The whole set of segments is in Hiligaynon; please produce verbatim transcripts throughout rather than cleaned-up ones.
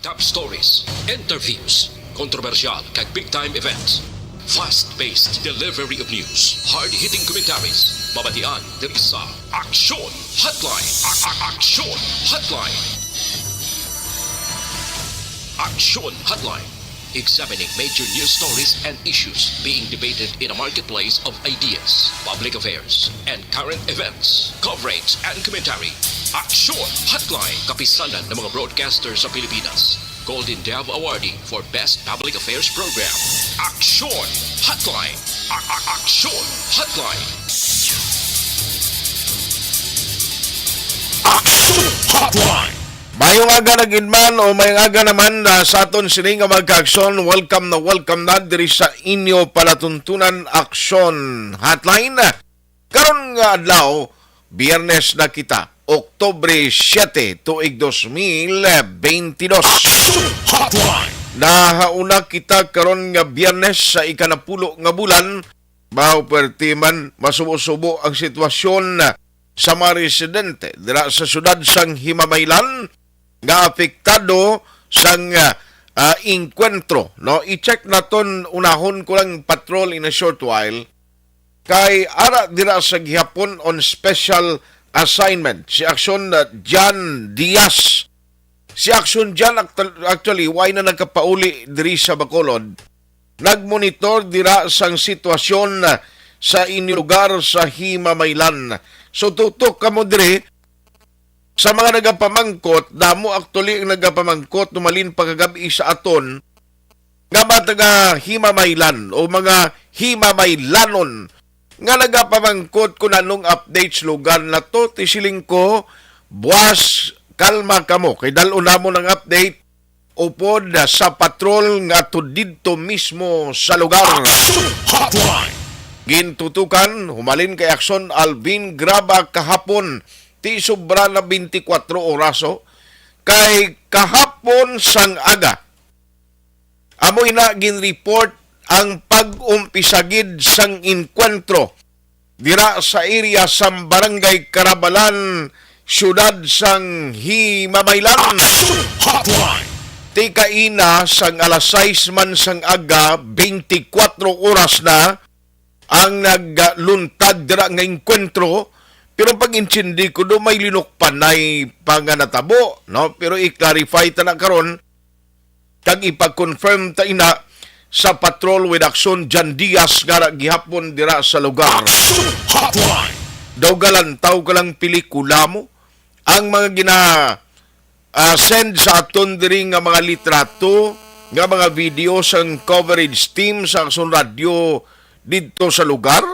Top stories, interviews, kontrobersyal kag big time events. Fast-paced delivery of news, hard-hitting commentaries. Mabatian diri sa Aksyon Hotline. A- a- Aksyon Hotline. Aksyon Hotline. Examining major news stories and issues being debated in a marketplace of ideas, public affairs, and current events. Coverage and commentary. Aksyon Hotline. Kapisanan ng mga broadcaster sa Pilipinas. Golden Dove Awardee for Best Public Affairs Program. Aksyon Hotline. A- a- Aksyon Hotline. Aksyon Hotline. Mayong aga na gid man o mayong aga naman na sa aton sini nga mga kaaksyon. Welcome na welcome na diri sa inyo palatuntunan Aksyon Hotline. Karon nga adlaw, Biyernes na kita, Oktubre siete, tuig dos mil bentidós. Aksyon Hotline. Nahauna kita karon nga Biyernes sa ikanapulo nga bulan. Mao, perti man, masubo-subo ang sitwasyon sa mga residente dira sa siyudad sang Himamaylan nga apektado sang, ah, ah, engkwentro, no? I-check naton, unahon ko lang patrol in a short while. Kay ara dira sa gihapon on special assignment si Aksyon, ah, John Diaz. Si Aksyon John actu-, actually, why na nagkapauli diri sa Bacolod? Nagmonitor dira sang sitwasyon, ah, sa inyo lugar sa Himamaylan. So, tutok kamo diri sa mga nagapamangkot, damo actually ang nagapamangkot, numalin pagkagabi sa aton, nga mga taga Himamaylan o mga Himamaylanon nga nagapamangkot kung anong update sa lugar na to, ti siling ko, buwas, kalma kamo. Kay dal-on namon ang update upod sa patrol nga to didto mismo sa lugar. Aksyon Hotline. Gintutukan, humalin kay Aksyon Alvin Graba kahapon, ti sobra na twenty-four oraso, kay kahapon sang aga, amo ina ginreport ang pag-umpisa gid sang enkwentro dira sa area sang Barangay Carabalan, siyudad sang Himamaylan. Aksyon Hotline. Ti kaina sang alas sais man sang aga, twenty-four oras na ang nagluntad dira nga engkwentro, pero ang pag-intindi ko do may linukpanay pa nga natabo, no? Pero i-clarify ta na karon, kag ipa-confirm ta ina sa Patrol with Action John Diaz nga ra gihapon dira sa lugar. Action Hotline. Daw galantaw ka lang pelikula mo. Ang mga gina, ah, send sa aton diri nga mga litrato, nga mga video sang coverage team sa Action Radio didto sa lugar,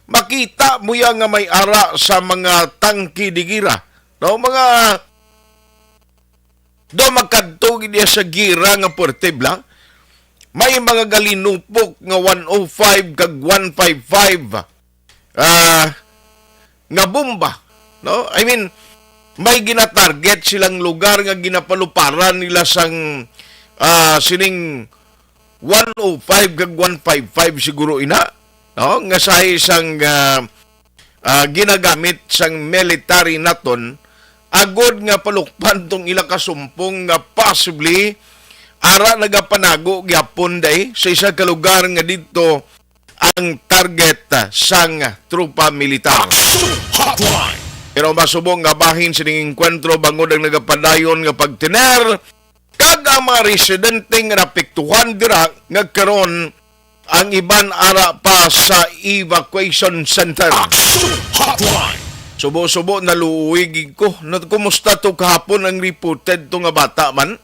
makita mo ya nga may ara sa mga tangke de gira, no? Mga do makadto gid iya sa gira nga portable. May mga galinupok nga one oh five kag one five five, ah, nga bomba, no? I mean, may ginatarget silang lugar nga ginapaluparan nila sang, ah, sining one oh five kag one five five siguro ina, no? Nga sahi sang, ah, ah, ginagamit sang military naton, agod nga palukpan tong ila kasumpong nga possibly ara nagapanago gyapon day sa isa ka lugar nga didto ang target, ah, sang tropa militar. Action Hotline. Pero masubong nga bahin sining engkwentro bangod ang nagapadayon nga pagtener kag ang mga residente nga naapektuhan dira nga karon ang iban ara pa sa evacuation center. Action Hotline. Subo-subo naluoy gid ko. Na, kumusta to kahapon ang reported to nga bata man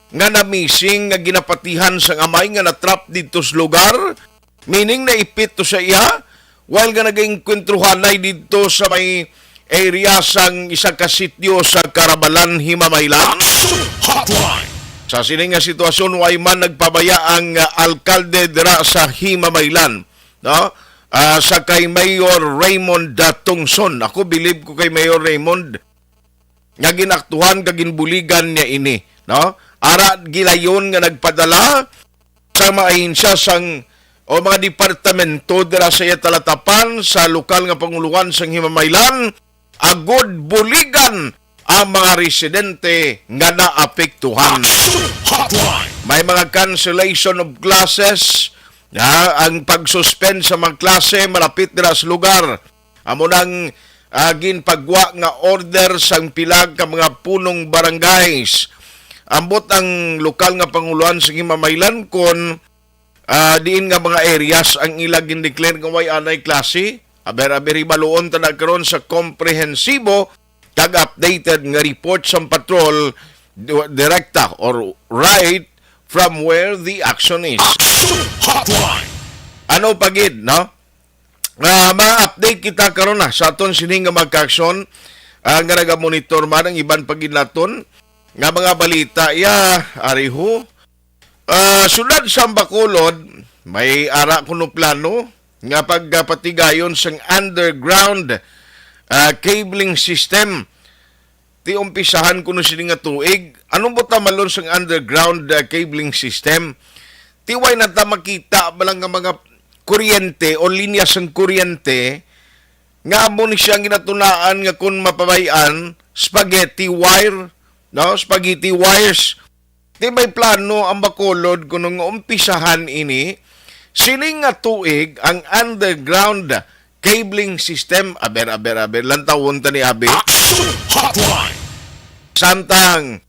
nga na-missing nga ginapatihan sang amay nga na-trap didto sa lugar? Meaning naipit to sa iya while nga nagaengkwentruhanay didto sa may area sang isa ka sitio sa Carabalan, Himamaylan. Action Hotline. Sa sini nga sitwasyon, way man nagpabaya ang, ah, alkalde dira sa Himamaylan, no? Ah, sa kay Mayor Raymond, ah, Tungson. Ako, bilib ko kay Mayor Raymond nga ginaktuhan kag ginbuligan niya ini, no? Ara gilayon nga nagpadala sa mga ahensya sang, o mga departamento dira sa iya talatapan sa lokal nga panguluhan sang Himamaylan, agod buligan ang mga residente nga naapektuhan. Action Hotline. May mga cancellation of classes, ha, ang pag-suspend sa mga klase malapit dira sa lugar. Amo nang, ah, ginpagwa nga order sang pila ka mga punong barangays. Ambot ang lokal nga panguluan sa Himamaylan kon, ah, diin nga mga areas ang ila gindeclare nga way anay klase. Aber-aber, hibaluon ta na karon sa komprehensibo kag updated nga report sang patrol, di-, direkta or right from where the action is. Action Hotline. Ano pa gid, no? Ah, ma-update kita karon na sa aton sini nga mga kaaksyon, ah, nga nagamonitor man ang iban pa gid naton nga mga balita. Ya, ariho. Ah, siyudad sa Bacolod, may ara kuno plano nga pagpatigayon sang underground, ah, cabling system. Ti umpisahan kuno sini nga tuig. Anong buta malon sang underground, ah, cabling system? Ti way na ta makita bala nga mga kuryente o linya sang kuryente nga amo ni siya ginatunaan nga kung mapabay-an, spaghetti wire, no? Spaghetti wires. Ti may plano ang Bacolod kuno nga umpisahan ini sining nga tuig ang underground cabling system. Aber, aber, aber, lantawon ta ni abi. Action Hotline. Samtang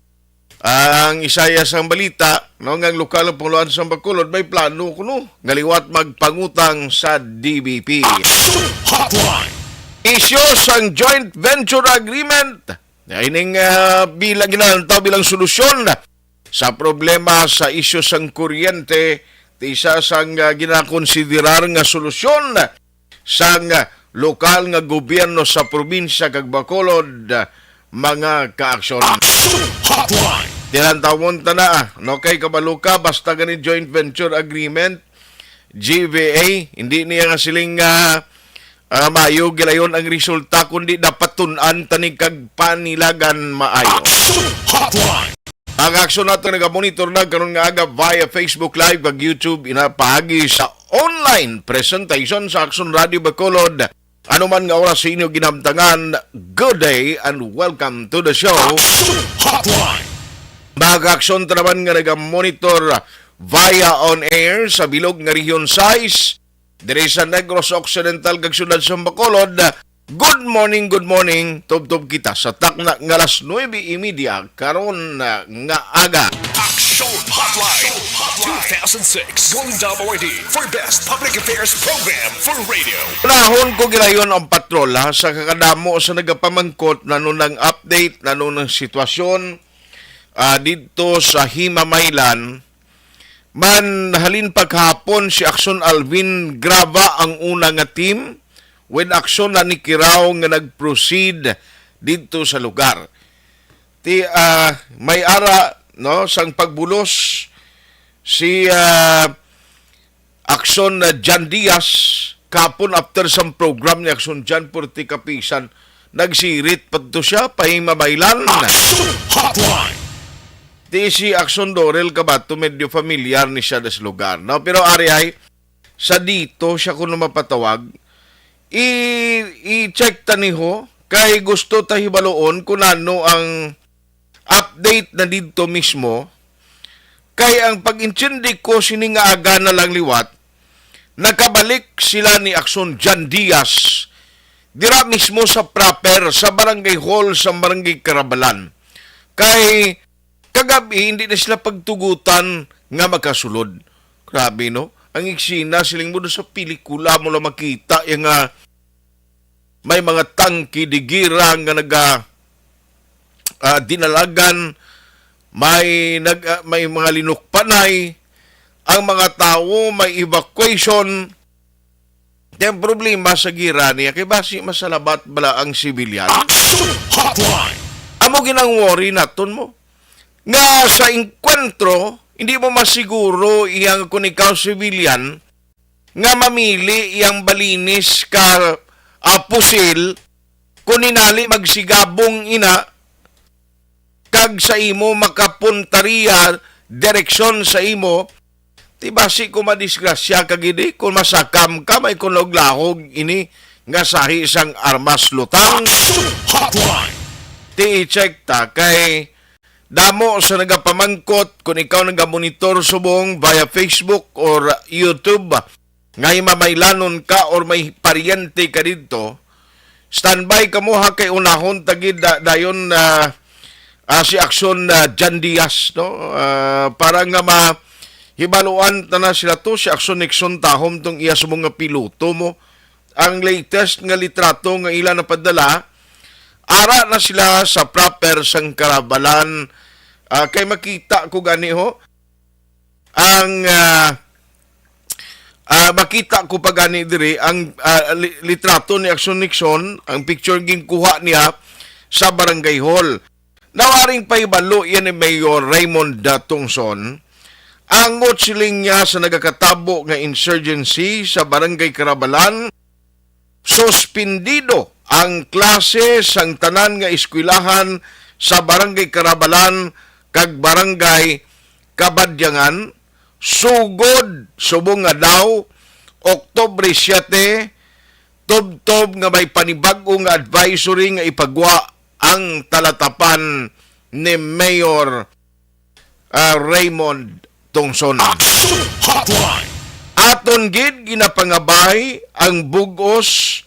ang isaya sang balita, no, nga ang lokal nga panguluan sa Bacolod may plano kuno nga liwat magpangutang sa D B P. Action Hotline. Isyu sang joint venture agreement. Ining, ah, bilang ginalantaw bilang solusyon sa problema sa isyu sang kuryente, ti isa sang, ah, ginakonsiderar nga solusyon sang, ah, lokal nga gobyerno sa probinsya kag Bacolod, ah, mga kaaksyon. Action Hotline. Tilantawon ta na, ah, no, kay kabalo ka, basta gani joint venture agreement, G V A, hindi niya nga siling nga, ah, maayo gilayon ang resulta, kundi dapat tun-an tani kag panilagan maayo. Action Hotline. Ang aksyon nato nagamonitor na karon nga aga via Facebook Live kag YouTube, ina paagi sa online presentation sa Aksyon Radio Bacolod. Ano man nga oras sa inyo ginamtangan, good day and welcome to the show. Action Hotline. Mga kaaksyon ta naman nga nagamonitor via on air sa bilog nga Region sais, diri sa Negros Occidental kag siyudad sa Bacolod. Good morning, good morning. Tubtob kita sa takna nga alas nuebe y media karon, ah, nga aga. Action Hotline two thousand six Golden Dome Awardee for Best Public Affairs Program for Radio. Unahon ko gilayon ang patrol, ha, sa kakadamo sa nagapamangkot, nano nang update, nano nang sitwasyon, ah, didto sa Himamaylan. Man, halin pa kahapon, si Aksyon Alvin Grava ang una nga team, with Aksyon Lani Kirao nga nag-proceed didto sa lugar. Ti, ah, may ara, no, sang pagbulos si, ah, Aksyon na John Diaz, kapon after sang program ni Aksyon John, purti kapisan, nagsirit pa to siya, pahimabaylan. Action Hotline. Ti si Aksyon Dorel Kabato, medyo familiar ni siya sa lugar, no? Pero ari ay, sa dito siya kuno mapatawag, i-, i-check ta niho, kay gusto ta hibaluon kung ano ang update na didto mismo, kay ang pag-intindi ko sini nga aga na lang liwat, nakabalik sila ni Aksyon John Diaz dira mismo sa proper, sa barangay hall, sa barangay Karabalan. Kay kagabi, hindi na sila pagtugutan nga makasulod. Grabe, no? Ang eksena, siling mo, do sa pelikula mo lang makita, yung nga may mga tangke de guerra nga naga, ah, dinalagan, may nag-, ah, may mga linukpanay, ang mga tawo may evacuation. Kaya ang problema sa gira niya, kay basi masalabat bala ang civilian. Action Hotline. Amo ginang worry naton mo. Nga sa engkwentro, hindi mo masiguro iyang kung ikaw civilian, nga mamili iyang balinis ka, ah, pusil, kung hinali magsigabong ina, kag sa imo makapuntaria direksyon sa imo, ti basi ko madisgrasya ka gid, eh, kung masakam ka, may kunog lahog ini nga sahi sang armas lutang. Action Hotline. ti i-check ta kay damo sa nagapamangkot kung ikaw nagamonitor subong via Facebook or YouTube nga himamaylanon ka or may paryente ka didto, standby kamo ha, kay unahon ta gid da-, dayon na, ah, si Aksyon, ah, Jan Diaz, no? Ah, para nga mahibaluan ta na sila to, si Aksyon Nixon Tahom tong iya subong nga piloto mo. Ang latest nga litrato nga ila napadala, ara na sila sa proper sang Karabalan. Ah, kay makita ko gani ho, ang, ah, ah, makita ko pa gani diri ang, ah, li-, litrato ni Aksyon Nixon, ang picture ginkuha niya sa barangay hall. Nawaring pahibalo yan ni Mayor Raymond, ah, Tongson, angot siling niya sa nagakatabo nga insurgency sa barangay Karabalan, suspindido ang klase sang tanan nga eskwelahan sa Barangay Karabalan kag Barangay Kabadyangan, sugod subong nga daw Oktubre siete, tubtob nga may panibag-o nga advisory nga ipagwa ang talatapan ni Mayor, ah, Raymond Tongson. Action Hotline. Aton gid ginapangabay ang bug-os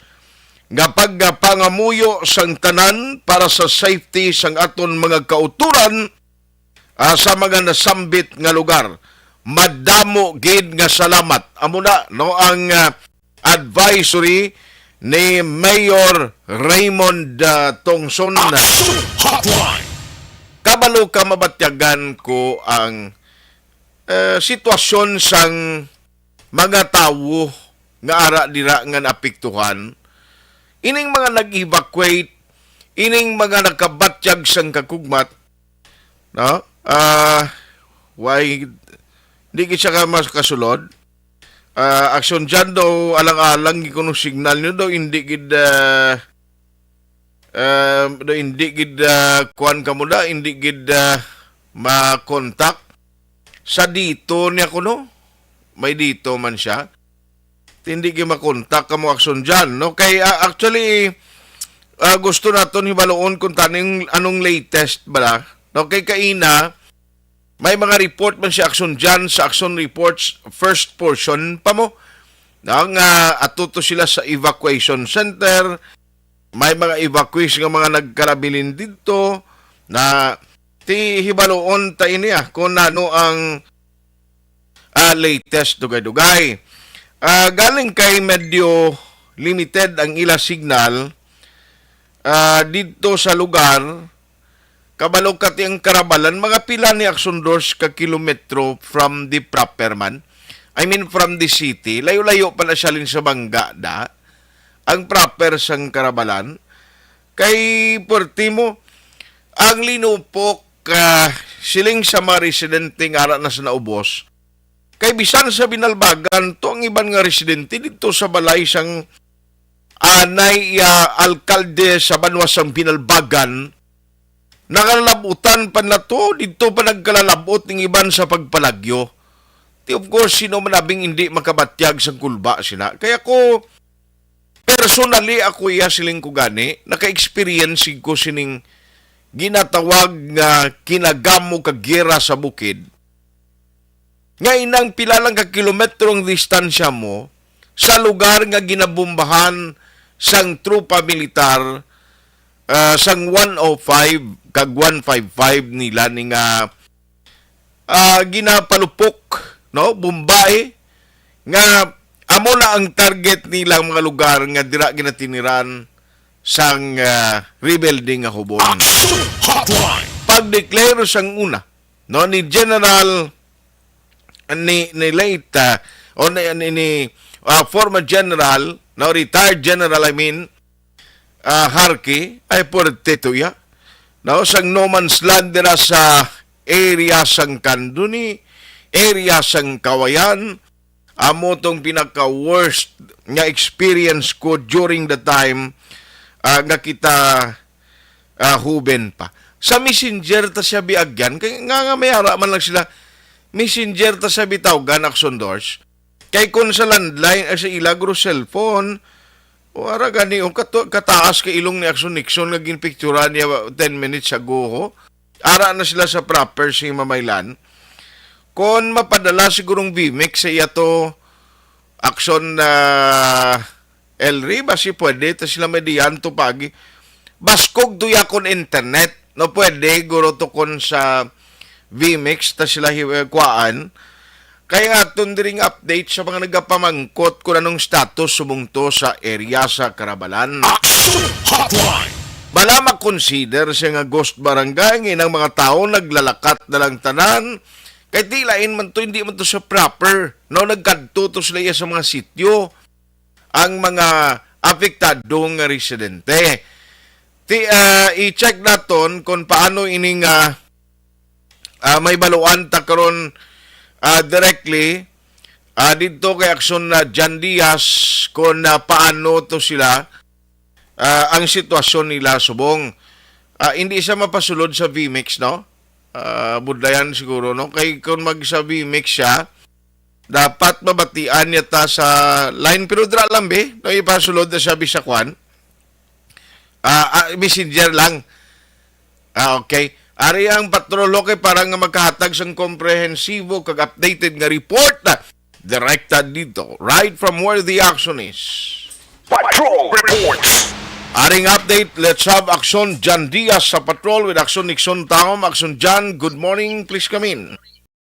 nga pagpangamuyo sang tanan para sa safety sang aton mga kauturan, ah, sa mga nasambit nga lugar. Madamo gid nga salamat. Amo na, no, ang, ah, advisory ni Mayor Raymond, ah, Tongson. Action Hotline. Kabalo ka, mabatyagan ko ang, eh, sitwasyon sang mga tawo nga ara dira nga naapektuhan, ining mga nag-evacuate, ining mga nakabatyag sang kagugmat, no? Ah, why, di gid siya ka mas kasulod. Ah, Aksyon Jan daw, alang-alang gid kuno signal niyo daw, hindi gid, ah, ah, daw, hindi gid, ah, kuwan ka mo da, hindi gid, ah, makontak. Sa dito niya kuno, may dito man siya. Hindi gid makontak ka mo, Aksyon Jan, no? Kay, ah, actually, ah, gusto naton hibaluon kung taning anong latest bala. No, kay kaina, may mga report man si Aksyon Jan sa Aksyon Reports first portion pa mo, no, nga ato to sila sa evacuation center, may mga evacuees nga mga nagkalabilin didto, na ti hibaluon ta ini, ah, kung ano ang, ah, latest dugay-dugay. Ah, galing kay medyo limited ang ila signal, ah, didto sa lugar. Kabalo ka ti ang Karabalan, mga pila ni Aksyon Dors ka kilometro from the proper man? I mean, from the city. Layo-layo pa na siya lin sa Bangga, da. Ang proper sang Karabalan. Kay, perti mo, ang linupok, ah, siling sa mga residente nga ara na sa naubos. Kay bisan sa Binalbagan, to ang iban nga residente dito sa balay sang anay, ah, alkalde sa banwa sang Binalbagan, nakalalabutan pa na to, dito pa nagkalalabot ning iban sa pagpalagyo. Ti, of course, sino man abing hindi makabatyag sang kulba sina? Kaya ko, personally, ako iya siling ko gani, naka-experience ko sining ginatawag nga kinagamo kag giyera sa bukid. Nga inang pila lang ka kilometro ang distansya mo sa lugar nga ginabombahan sang tropa militar, ah, sang one oh five kag one five five nila ni nga, ah, ginapalupok, no, bombae nga amo na ang target nilang mga lugar nga dira ginatiniran sang, ah, rebelde nga hubon. Action Hotline. Pag-declare sang una, no, ni General, ni, ni late, ah, o ni, ni, ni, ah, former General, no, retired General, I mean, ah, Harkey, ay puwerte to iya, no, sang no man's land dira sa area sang Candoni, area sang Kawayan, amo tong pinaka-worst nga experience ko during the time, ah, nga kita, ah, huben pa. Sa Messenger ta siya biagyan, kay nga, nga may ara man lang sila, Messenger ta siya bitawgan, Aksyon Dors. Kay kung sa landline, ay sa ila guro cellphone, O ara gani, o kato, kataas ka ilong ni Action Nixon nga ginpicturan niya ten minutes ago, ho. Ara na sila sa proper si Mamaylan. Kon mapadala sigurong VMix sa iya to, Action, ah, Elri, basi pwede ta sila may diyan to pagi. Baskog to ya kon internet. No, pwede, guro to kon sa VMix ta sila hi-, eh, kuhaan. Kaya nga, aton diring update sa mga nagapamangkot kung anong status subong to sa area sa Karabalan. Action Hotline! Bala makonsider siya nga ghost barangay, nga ang mga tao naglalakat na lang tanan. Kay di lain man to, hindi man to sa proper. No, nagkadto to sila iya sa mga sityo, ang mga apektado nga residente. Ti, ah, i-check naton kung paano ini nga, ah, may baluan ta karon, ah, directly, ah, didto kay Action na John Diaz kung, ah, paano to sila, ah, ang sitwasyon nila subong. Ah, hindi siya mapasulod sa VMix, no? Ah, budlayan siguro, no? Kay kung mag sa VMix siya, dapat mabatian niya ta sa line, pero dra lang, be. No, ipasulod na siya, bisa kwan. Ah, ah, messenger lang. Ah, okay. Ari ang patrol, okay, para nga magkahatag sang komprehensibo kag updated nga report. Direkta dito, right from where the action is. Patrol Reports. Aring update, let's have Action John Diaz sa patrol with Action Nixon Taom. Action John, good morning. Please come in.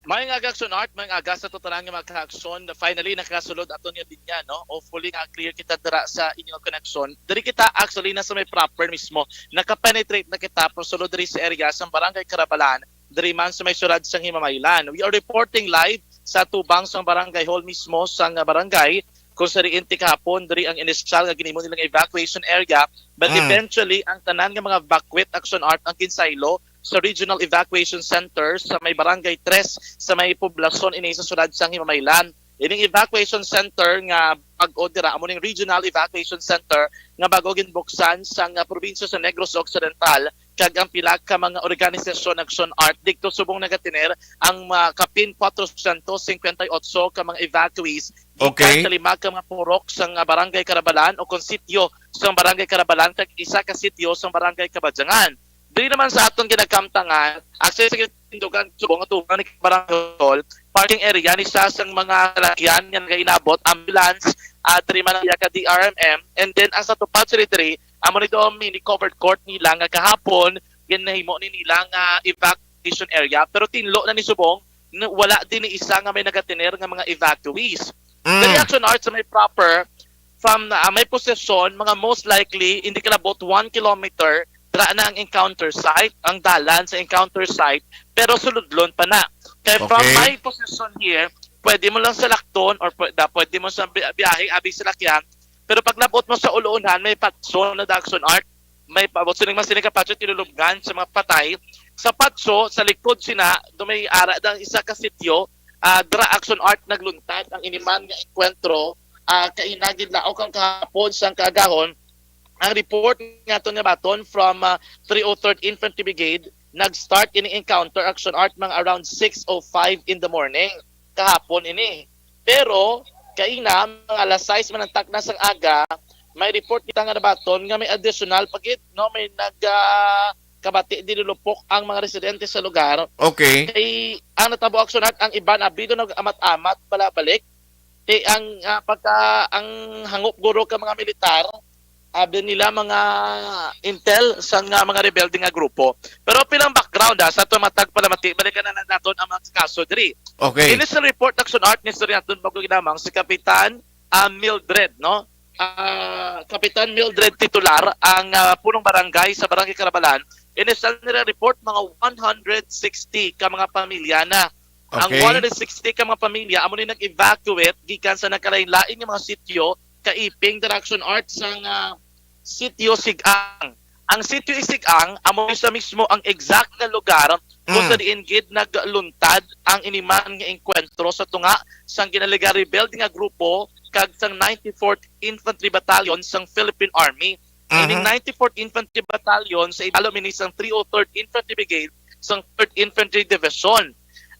Maayong aga, Action Art. Maayong aga sa totolan nga mga ka-aksyon. Finally, nakasulod aton yung linya, no? Hopefully, nga clear kita dira sa inyong connection. Diri kita, actually, nasa may proper mismo. Nakapenetrate na kita, pero sulod diri sa area sa Barangay Karabalan, diri man sa may sulod sang Himamaylan. We are reporting live sa tubang sang Barangay Hall mismo sang barangay, kung sa diin ti kahapon, diri ang initial nga ginhimo nilang evacuation area. But Mm. eventually, ang tanan nga mga evacuate, Action Art, ang ginsaylo sa Regional Evacuation Center sa may Barangay Tres, sa may poblasyon ini sa sulod sang Himamaylan. Ining evacuation center nga bag-o dira, amo ning Regional Evacuation Center nga bag-o ginbuksan sa nga probinsya sa Negros Occidental, kag ang pila ka mga organisasyon, Action Art, didto subong nagatiner ang mga kapin kwatro syentos singkwenta y otso ka mga evacuees gikan Okay. sa lima ka mga purok sa nga Barangay Karabalan o kon sityo sa Barangay Karabalan kag isa ka sityo sa Barangay Kabadyangan. Diri naman sa aton ginakamtangan, access sa tindugan subong nga tubang ni Barangay Hall, parking area ni sa sang mga salakyan nga nagainabot, ambulance, ah, diri man ang iya ka D R M M, and then ang sa tupad sa diri, amo ni do mini covered court nila nga kahapon, ginahimo ni nila nga evacuation area, pero tinlo na ni subong, n-, wala din ni isa nga may nagatiner nga mga evacuees. Mm. The reaction art sa may proper, from, ah, may posisyon, mga most likely, hindi kalabot one kilometer, dira na ang encounter site, ang dalan sa encounter site, pero suludlon pa na. Kaya from Okay. my position here, pwede mo lang salakton or pw-, da, pwede mo sa bi-, biyahe, abi salakyan, pero paglabot mo sa ulunan, may patso na Daxon Art, may pa-, sining mas sining kapatso tinulubngan sa mga patay. Sa patso, sa likod sina, do may ara dang isa ka sityo, ah, dra Action Art nagluntad ang iniman nga engkwentro, ah, kaina gidlaok ang kahapon sang kaagahon. Ang report nga aton nga baton from, ah, three oh third Infantry Brigade, nag-start ini encounter Action Art mga around six oh five in the morning kahapon ini. Pero kaina, mga alas sais man ang takna sang aga, may report kita nga nabaton nga may additional pa gid, no, may nag, ah, kabati dinulupok ang mga residente sa lugar. Okay. Kay ang natabo Action Art, ang iban abi do nag-amat-amat, balabalik. Kay ang, ah, pagka, ang hangop guro ka mga militar, abi nila mga intel sa nga mga rebelde nga grupo. Pero pilang background, ah, sa tumatag palamati, balikan na naton ang mga kaso diri. Okay. Initial report, Action Art, ni istorya naton bago ginamang si Kapitan, ah, Mildred, no? Ah, Kapitan Mildred Titular, ang, ah, punong barangay sa Barangay Karabalan. Initial nila report, mga one hundred sixty ka mga pamilya na. Ang Okay. one hundred sixty ka mga pamilya, amo ni nag-evacuate gikan sa nagkalain-lain nga mga sityo, kaiping dira Action Art sa nga sityo Sigang. Ang sityo Sigang, amo ni sa mismo ang exact nga lugar kung Mm. sa diin gid nagluntad ang iniman nga engkwentro sa tunga sang ginalega rebelde nga grupo kag sang ninety-fourth Infantry Battalion sang Philippine Army. Ining Mhm. ninety-fourth Infantry Battalion sa ibalo mini sang three oh third Infantry Brigade sang third Infantry Division.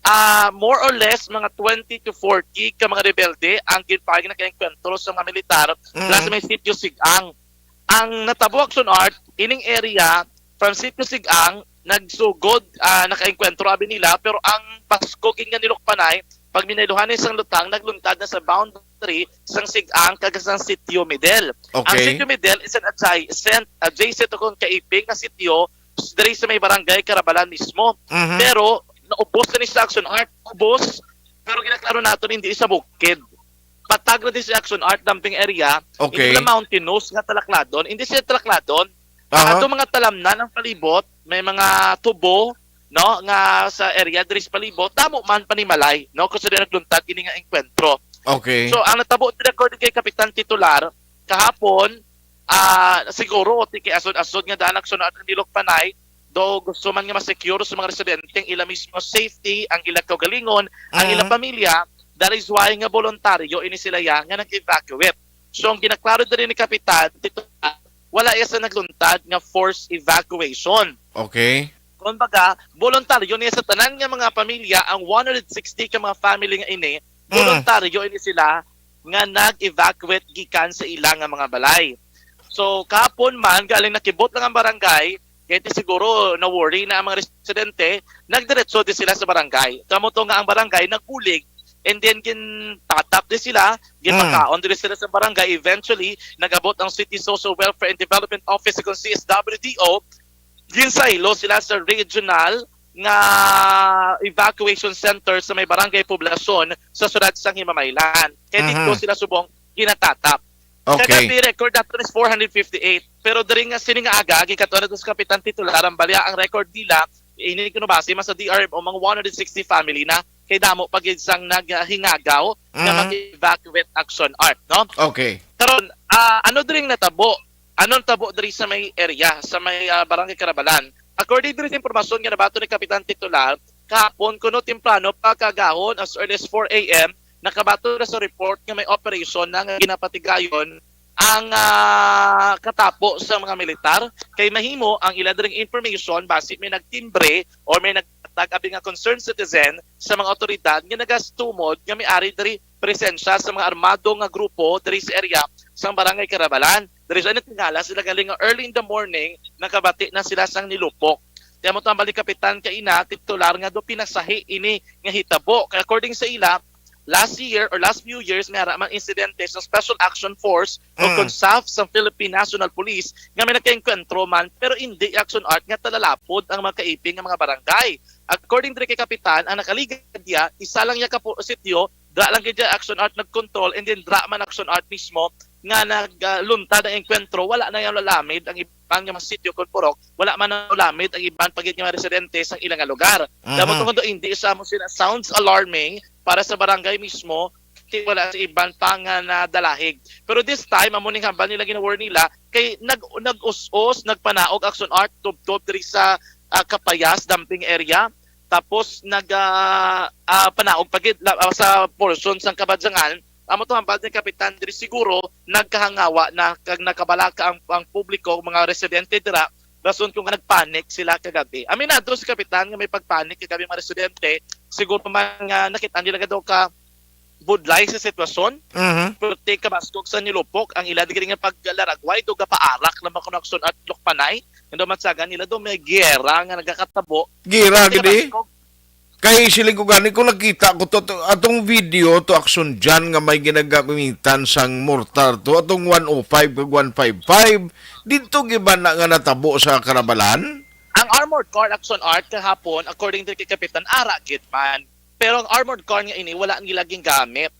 ah, more or less, mga twenty to forty ka mga rebelde ang ginpagi nakaengkwentro sa mga militar Mm. sa may Sitio Sigang. Ang natabo, Action Art, ining area, from Sitio Sigang, nagsugod, ah, nakaengkwentro abi nila, pero ang baskog nga nilukpanay, pag minayluhan na sang lutang, nagluntad na sa boundary sang Sigang kag sang Sitio Middle. Ang Okay. Sitio Middle is an adjacent, adjacent o kung kaiping nga sitio diri sa may barangay Karabalan mismo. Mhm. Pero naubos na ni sa, Action Art, ubos. Pero ginaklaro naton, hindi sa bukid. Patag na din sa, Action Art, dumping area. Okay. Hindi na mountainous nga talakladon. Hindi siya talakladon. Aha. Ato mga talamnan ang palibot, may mga tubo, no, nga sa area diri sa palibot, damo man panimalay, no, kung sa diyan nagluntad ini nga engkwentro. Okay. So, ang natabo diri, according kay Kapitan Titular, kahapon, ah, siguro, ti kay asod-asod nga daan, Action Art, ang nilukpanay, do gusto man nga ma-secure sa mga residente ang ila mismo safety, ang ila kaugalingon, ang ila Mm. pamilya, that is why nga voluntaryo ini sila ya nga nag-evacuate. So, ang ginaklaro diri ni Kapitan, dito, wala iya sa nagluntad nga forced evacuation. Okay. Kumbaga, voluntaryo niya sa tanan nga mga pamilya, ang one hundred sixty ka mga family nga ini, Mm. voluntaryo ini sila nga nag-evacuate gikan sa ila nga mga balay. So, kahapon man, galing nakibot lang ang barangay, kaya ti siguro na-worry na ang mga residente, nagdiretso din sila sa barangay. Kamo to nga ang barangay nagbulig, and then gintatap din sila, ginpakaon din sila sa barangay. Eventually, nag-abot ang City Social Welfare and Development Office kung C S W D O, ginsaylo sila sa regional nga evacuation center sa may barangay Poblacion sa siyudad sang Himamaylan. Kaya dito Mhm. sila subong ginatatap. Okay. Kagabi, record nato is four hundred fifty-eight. Pero diri nga sini nga aga, gikatuan nato sa Kapitan Titular, ang balya ang record nila, ini kuno base man sa D R M O, mga one hundred sixty family na kay damo pa gid sang naghingagaw nga Mm. mag-evacuate, Action Art, no? Okay. Karon, ah, ano diri ang natabo? Ano ang tabo diri sa may area, sa may, ah, Barangay Karabalan? According diri sa impormasyon nga nabaton ni Kapitan Titular, kahapon kuno temprano pa kaagahon, as early as four A M, nakabaton na sa report nga may operation na nga ginapatigayon ang, ah, katapo sa mga militar. Kay mahimo ang ila dring information basi may nagtimbre or may nagtag abi nga concerned citizen sa mga awtoridad nga nagastumod nga may ari diri presensya sa mga armado nga grupo diri sa area sang Barangay Karabalan. Diri sa natingala sila galing nga early in the morning, nakabati na sila sang nilupok. Kaya mo tambal ni Kapitan Kaina, titular nga do pinasahi ini nga hitabo. Kaya according sa ila, last year or last few years, may ara man insidente sa Special Action Force o Mm. kon SAF sa Philippine National Police nga may nagkaengkwentro man, pero hindi, Action Art, nga talalapod ang mga kaiping nga mga barangay. According diri kay Kapitan, ang nakaligad diya, isa lang iya ka pu-, sityo, dra lang gid diya, Action Art, nagkontrol, and then dra man, Action Art, mismo nga nagluntad ang engkwentro, wala na iya lalamid ang iban nga mga sityo kon purok, wala man nalamid ang iban pa gid nga mga residente sa ila nga lugar. Damo Mhm. tungod do hindi sa mo sila sounds alarming para sa barangay mismo, ti wala sa iban pa nga nadalahig. Pero this time, amo ning hambal nila, gina-warn nila, kay nag-, nag-us-us, nagpanaog, Action Art, tubtob diri sa, ah, Kapayas dumping area. Tapos nag, ah, ah, panaog pa gid la-, ah, sa portion sang Kabadyangan. Amo to hambal ni Kapitan diri, siguro nagkahangawa na kag nakabalaka ang, ang publiko, mga residente dira, rason kung nagpanic sila kagabi. Aminado si Kapitan nga may pagpanic kagabi mga residente, siguro man nga nakita nila gado ka budlay sa sitwasyon. Mhm. Perti kabaskog sa nilupok ang ila diri nga paglaragway, do gapaarak lang ba kuno, Action Art, lukpanay. Nga daw matsagan nila do may giyera nga nagakatabo. Giyera Perti gid, eh. kabaskog. Kay siling ko gani, kung nakita ko to, to, atong video to, Action Jan, nga may ginagamitan sang mortar to, atong one oh five kag one five five, dito gid ba na nga natabo sa Karabalan? Ang armored car, Action Art, kahapon, according to kay Kapitan, ara gid man. Pero ang armored car nga ini, wala nila gingamit.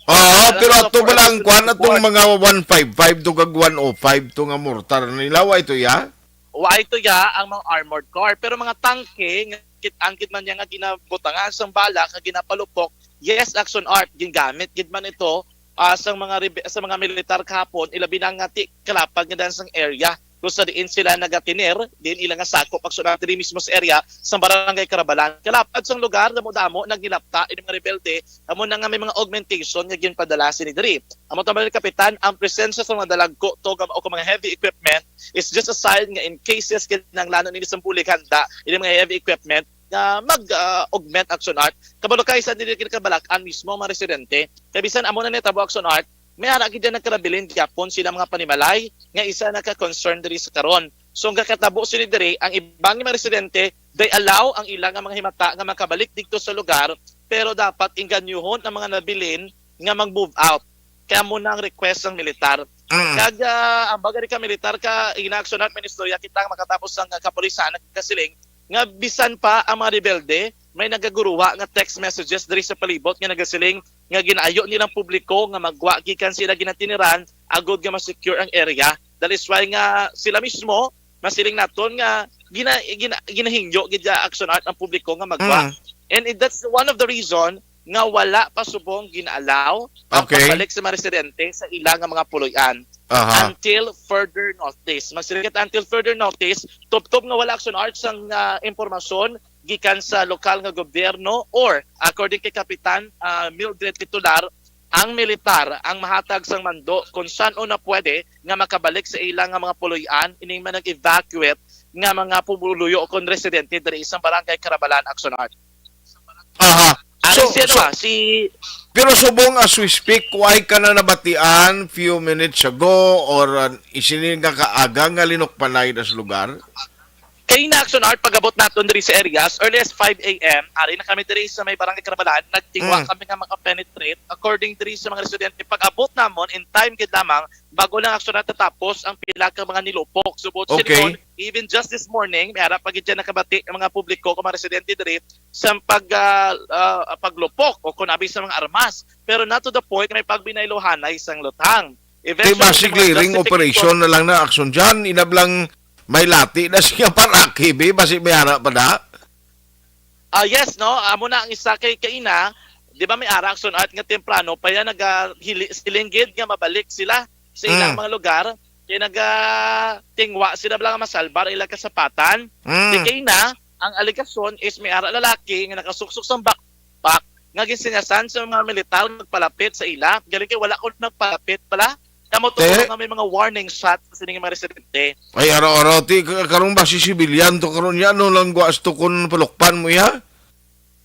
Oo, Wala pero nila ato for bala ang kwan, atong report. Mga one five five to kag one oh five to nga mortar nila, wa ito ya? Wa ito ya ang mga armored car. Pero mga tangke, nga kit-, ang kit man niya nga ginabutangan sang bala, nga ginapalupok, yes, Action Art, gingamit gid man ito, ah, sang mga rebe-, sa mga militar kahapon, ilabi na nga ti kalapad nga dan sang area kung sa diin sila nagatiner, diin ila nga sakop, Action Art, diri mismo sa area sa Barangay Karabalan. Kalapad sang lugar, damo-damo, nagilapta ini mga rebelde, amo na nga may mga augmentation nga ginpadala sini diri. Amo tama ni Kapitan, ang presensya sa mga dalagko to, o mga heavy equipment is just a sign nga in cases kinahanglanon ini sang bulig handa, ini mga heavy equipment, nga mag-augment, Action Art. Kabalo ka, isa dili kinakabalak-an mismo ang mga residente. Kay bisan amo na nitabo, Action Art, may ara gid dyan nagkarabilin gyapon sila mga panimalay nga isa na ka concern diri sa karon. So, ang kakatabo sila diri, ang ibang mga residente, they allow ang ila nga mga himata nga makabalik dito sa lugar, pero dapat inganyohon ang mga nabilin nga mag-move out. Kaya mo na ang request ng militar. Mm. Kag, ah, ang bagay ka militar ka, ina-action at ministro, ya kita ang makatapos ang, ah, kapulisan, nagkasiling, nga bisan pa ang mga rebelde, may nagaguruha nga text messages diri sa palibot nga nagasiling nga ginayo nilang publiko nga magwa gikan sila ginatiniran agod nga ma-secure ang area. That is why nga sila mismo, masiling naton nga gina, gina, ginahingyo gid sa Action Art ang publiko nga magwa. Mm. And it, that's one of the reason nga wala pa subong ginaalaw ang Okay. pagbalik sa mga residente sa ila nga mga puloy-an Aha. until further notice. Magsiling kita, until further notice, tubtob nga wala, Action Art, sang, ah, impormasyon gikan sa lokal nga gobyerno or, according kay Kapitan, ah, Mildred Titular, ang militar ang mahatag sang mando kung san-o na pwede nga makabalik sa ila nga mga puloy-an ining mga nag-evacuate nga mga pumuluyo o kon residente diri sa Barangay Carabalan, Action Art. Aha. Ari So, si ano so, ba? Si pero subong as we speak, why ka na nabatian few minutes ago or, uh, isini nga kaaga nga linukpanay na sa lugar? Kay na Action Art, pag-abot naton diri sa area, as early as five a m, ari na kami diri sa may Barangay Carabalan, nagtingwa Mm. kami nga makapenetrate. According diri sa mga residente, pag-abot namon, in time gid lamang, bago lang Action Art natapos ang pila ka mga nilupok. So, buot Okay. silingon, even just this morning, may ara pa gid dyan nakabati ang mga publiko, kung mga residente diri, sa pag, ah, ah, paglupok o kung abi sa mga armas. Pero not to the point, may pagbinaylohanay sang lutang. Kay Eventually, basi may mga clearing justification. operation na lang na action dyan. Inablang may lati na siya para kibi, basi may ara pa na. Ah, yes, no? Amo na ang isa kay kaina, di ba may ara Action Art nga temprano pa yan nagahili-, silinggid nga mabalik sila sa ilang Mm. mga lugar. Kay nagatingwa sila bala nga masalbar ilang kasapatan. Mm. Di kaina, ang alegasyon is may ara lalaki nga nakasuksok sa backpack nga ginsinyasan sa mga militar magpalapit sa ila. Galing kay wala ko nagpalapit pala. Kamo to Te? nga may mga warning shots sa sining mga residente. Ay, araw-araw, ti, ka-, karon ba si sibilyan to karon niya, no, lang guas to kun palukpan mo iya?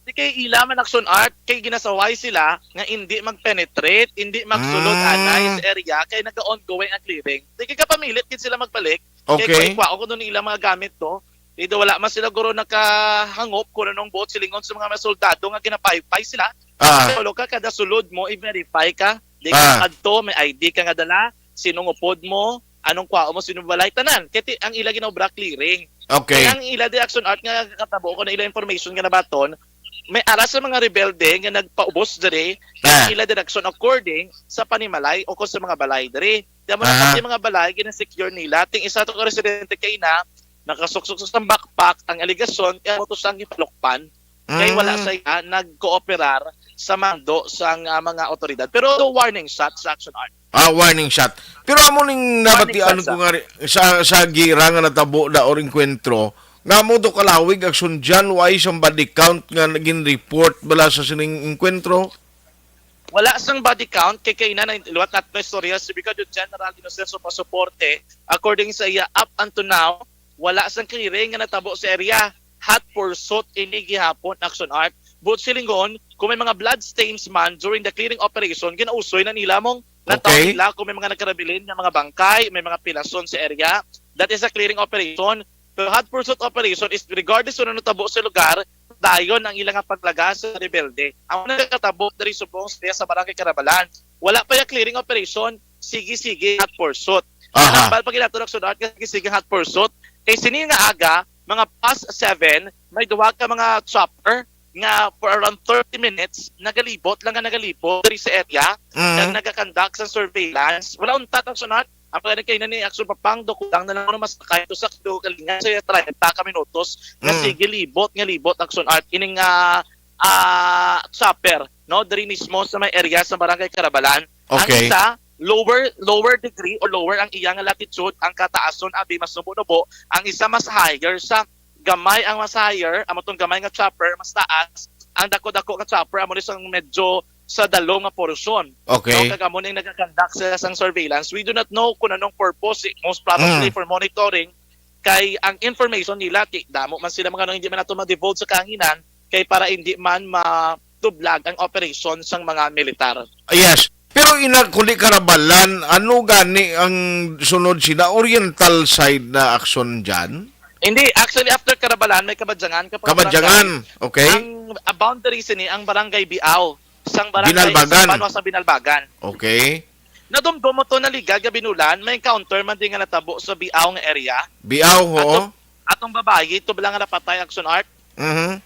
Di kay ila man Action Art, kay ginasaway sila nga hindi mag-penetrate, hindi magsulod Mm. anay sa area, kay naga-ongoing ang clearing. Di kay kapamilit gid sila magbalik, kay Okay. kwa-, kwaon ko nun ilang mga gamit to. Di do wala man sila guro nakahangop kung anong buot silingon sa mga, mga soldado nga ginapaypay sila. Ah. Pero ka, kada sulod mo, i-verify ka. Di Ah. ka kadto, may I D ka nga dala, sinong upod mo, anong kwao mo, sino balay, tanan. Kay ti-, ang ila ginaobra clearing. Okay. Kaya ang ila di Action Art nga katabo ko na ila information nga nabaton, may ara sa mga rebelde nga nagpaubos diri, Ah. ang ila direction according sa panimalay o kung sa mga balay diri. Di mo na Aha. pati mga balay, ginasecure nila. Ting isa to ka residente kay na, nakasuksok sa backpack ang alegasyon, kaya mo to siyang gipalukpan. Kay wala Mm. siya nagkooperar sa mando sang, ah, mga awtoridad. Pero do warning shot sa Action Art. Ah, warning shot. Pero amo ning Warning nabatian shot ko sa nga ri-, sa, sa gira nga natabo na or engkwentro, nga mo to kalawig action dyan, why isang body count nga naging report bala sa sining engkwentro? Wala sang body count, kay kaina na liwat nato na istorya si Brigadier General Inocencio Pasoporte. According sa iya, up until now, wala sang clearing nga natabo sa area. Hot pursuit ini gihapon, Action Art. But silingon, kung may mga blood stains man during the clearing operation, ginausoy na nila mong nataw Okay. nila kung may mga nagkarabilin nga mga bangkay, may mga pilason sa area. That is a clearing operation. Pero hot pursuit operation is regardless kung ano tabo sa lugar, dayon ang ilang paglaga sa rebelde. Ang nagkatabo diri subong sa, sa Barangay Carabalan. Wala pa yung clearing operation, sige-sige hot pursuit. Aha. Ang bal pag inato nagsunod, sige-sige hot pursuit. Kay sini nga aga, mga past seven, may duha ka mga chopper nga for around thirty minutes, nagalibot lang nga nagalibot diri sa area, Mm. nag-, nagakandak sa surveillance. Wala untat ang sunod. Ang pagkano kayo na ni Action Papang, do, kulang na lang ano, masakay to sa do, kalingan sa treinta ka minutos, nga Mm. sige, libot, nga libot, Action Art. Ining, ah, ah, chopper, no? Diri mismo sa may area sa Barangay Carabalan. Ang Okay. isa, lower, lower degree or lower ang iyang latitude, ang kataason, abi, mas nubo-nubo. Ang isa, mas higher sa gamay ang mas higher, amo tong gamay nga chopper, mas taas. Ang dako-dako nga chopper, amo ni sang medyo sa dalo nga porsyon. Okay. No? Kag amo ning nagakandak sa sang surveillance. We do not know kung anong purpose, eh, most probably Mm. for monitoring Kay ang information nila, ti-, damo man sila mga, ano, hindi man nato ma-divulge sa kahanginan, kay para hindi man matublag ang operation sang mga militar. Yes. Pero ina, kundi Karabalan, ano gani ang sunod sina oriental side na aksyon dyan? Hindi, actually, after Karabalan, may Kabadyangan ka pa. Kabadyangan, okay? Ang ah, boundary sini ang barangay Biao, sang barangay Binalbagan. Sa Banwa sa Binalbagan. Okay. Nadumdum mo to na ligad nga binulan, may encounter man din nga natabo sa Biao nga area. Biao, ho. Atong, atong babayi, ito lang nga napatay, Action Art. Mhm.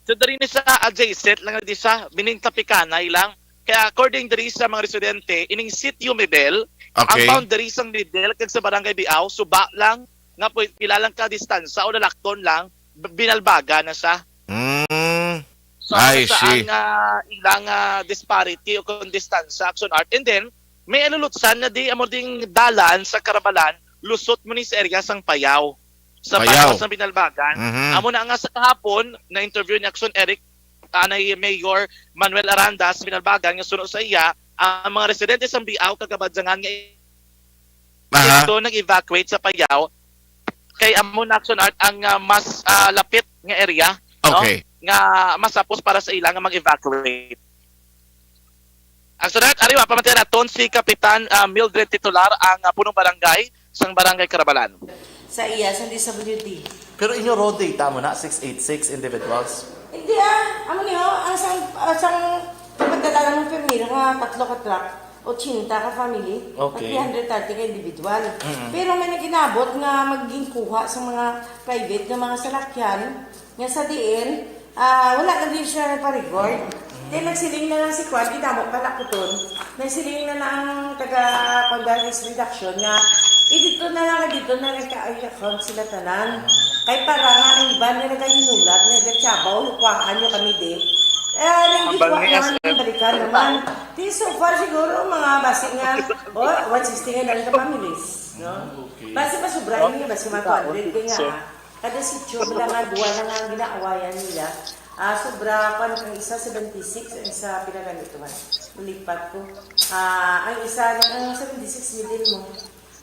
So, diri ni sa adjacent lang di sa, meaning tapikanay lang. Kaya according diri sa mga residente, ining sitio Medel, ang Okay. boundary sang Medel kag sa barangay Biao, suba lang nga pu-, pila lang ka distansya o lalakton lang, b-, binalbagan na siya. Mm. So, I sa see. Ang ah, ilang ah, disparity o kung distansya, Action Art. And then, may alulutsan na di amo ding dalan sa Karabalan, lusot mo ni sa area sang Payaw. Sa Payaw. Payaw, sa Binalbagan. Mhm. Amo na nga sa kahapon, na-interview ni Action Eric, anay Mayor Manuel Aranda sa Binalbagan, nga suno sa iya, ang mga residente sa Biao kag Kabadyangan nga Aha. ito nag-evacuate sa Payaw, kay amo na, Action Art, ang ah, mas ah, lapit nga area, no? Okay. Nga masapos para sa ila nga mag-evacuate. Action Art, ari wa pa man naton si Kapitan ah, Mildred Titular, ang ah, punong barangay sang Barangay Karabalan. Sa iya, sa D S W D. Pero inyo raw data mo na, six eight six individuals? Hindi ah, amo ni ho, ang sang, ah, sang pagdala ng primero nga tatlo ka truck, ochenta ka family, Okay. three hundred thirty ka individual. Pero may naginabot nga maging kuha sa mga private nga mga salakyan, nga sa diin, ah, wala na din siya nagpa-record. Then nagsiling na lang si Kwan, di damo pala kuton. Nagsiling na lang ang taga Condales Reduction nga, eh, dito na lang, dito na lang ka-, ay, account sila tanan. Kay para nga ang iban nga nagahinulat, nga nagatiyabaw, kuhaan nyo kami di. Eh, ang Ang gikuha bangis, naman, eh. balikan naman. Di so far siguro, mga basi nga, oh, one sixty nga lang ka families, no? Okay. Basi masubra yun nga, basi mga two hundred kay nga, Sir. ah. Kada sityo, wala nga, duwa na nga ang ginaawayan nila. Ah, sobra, kwan, ang isa seventy-six, ang isa pila lang ito man. Lipat ko. Ah, ang isa lang, ang seventy-six middle mo.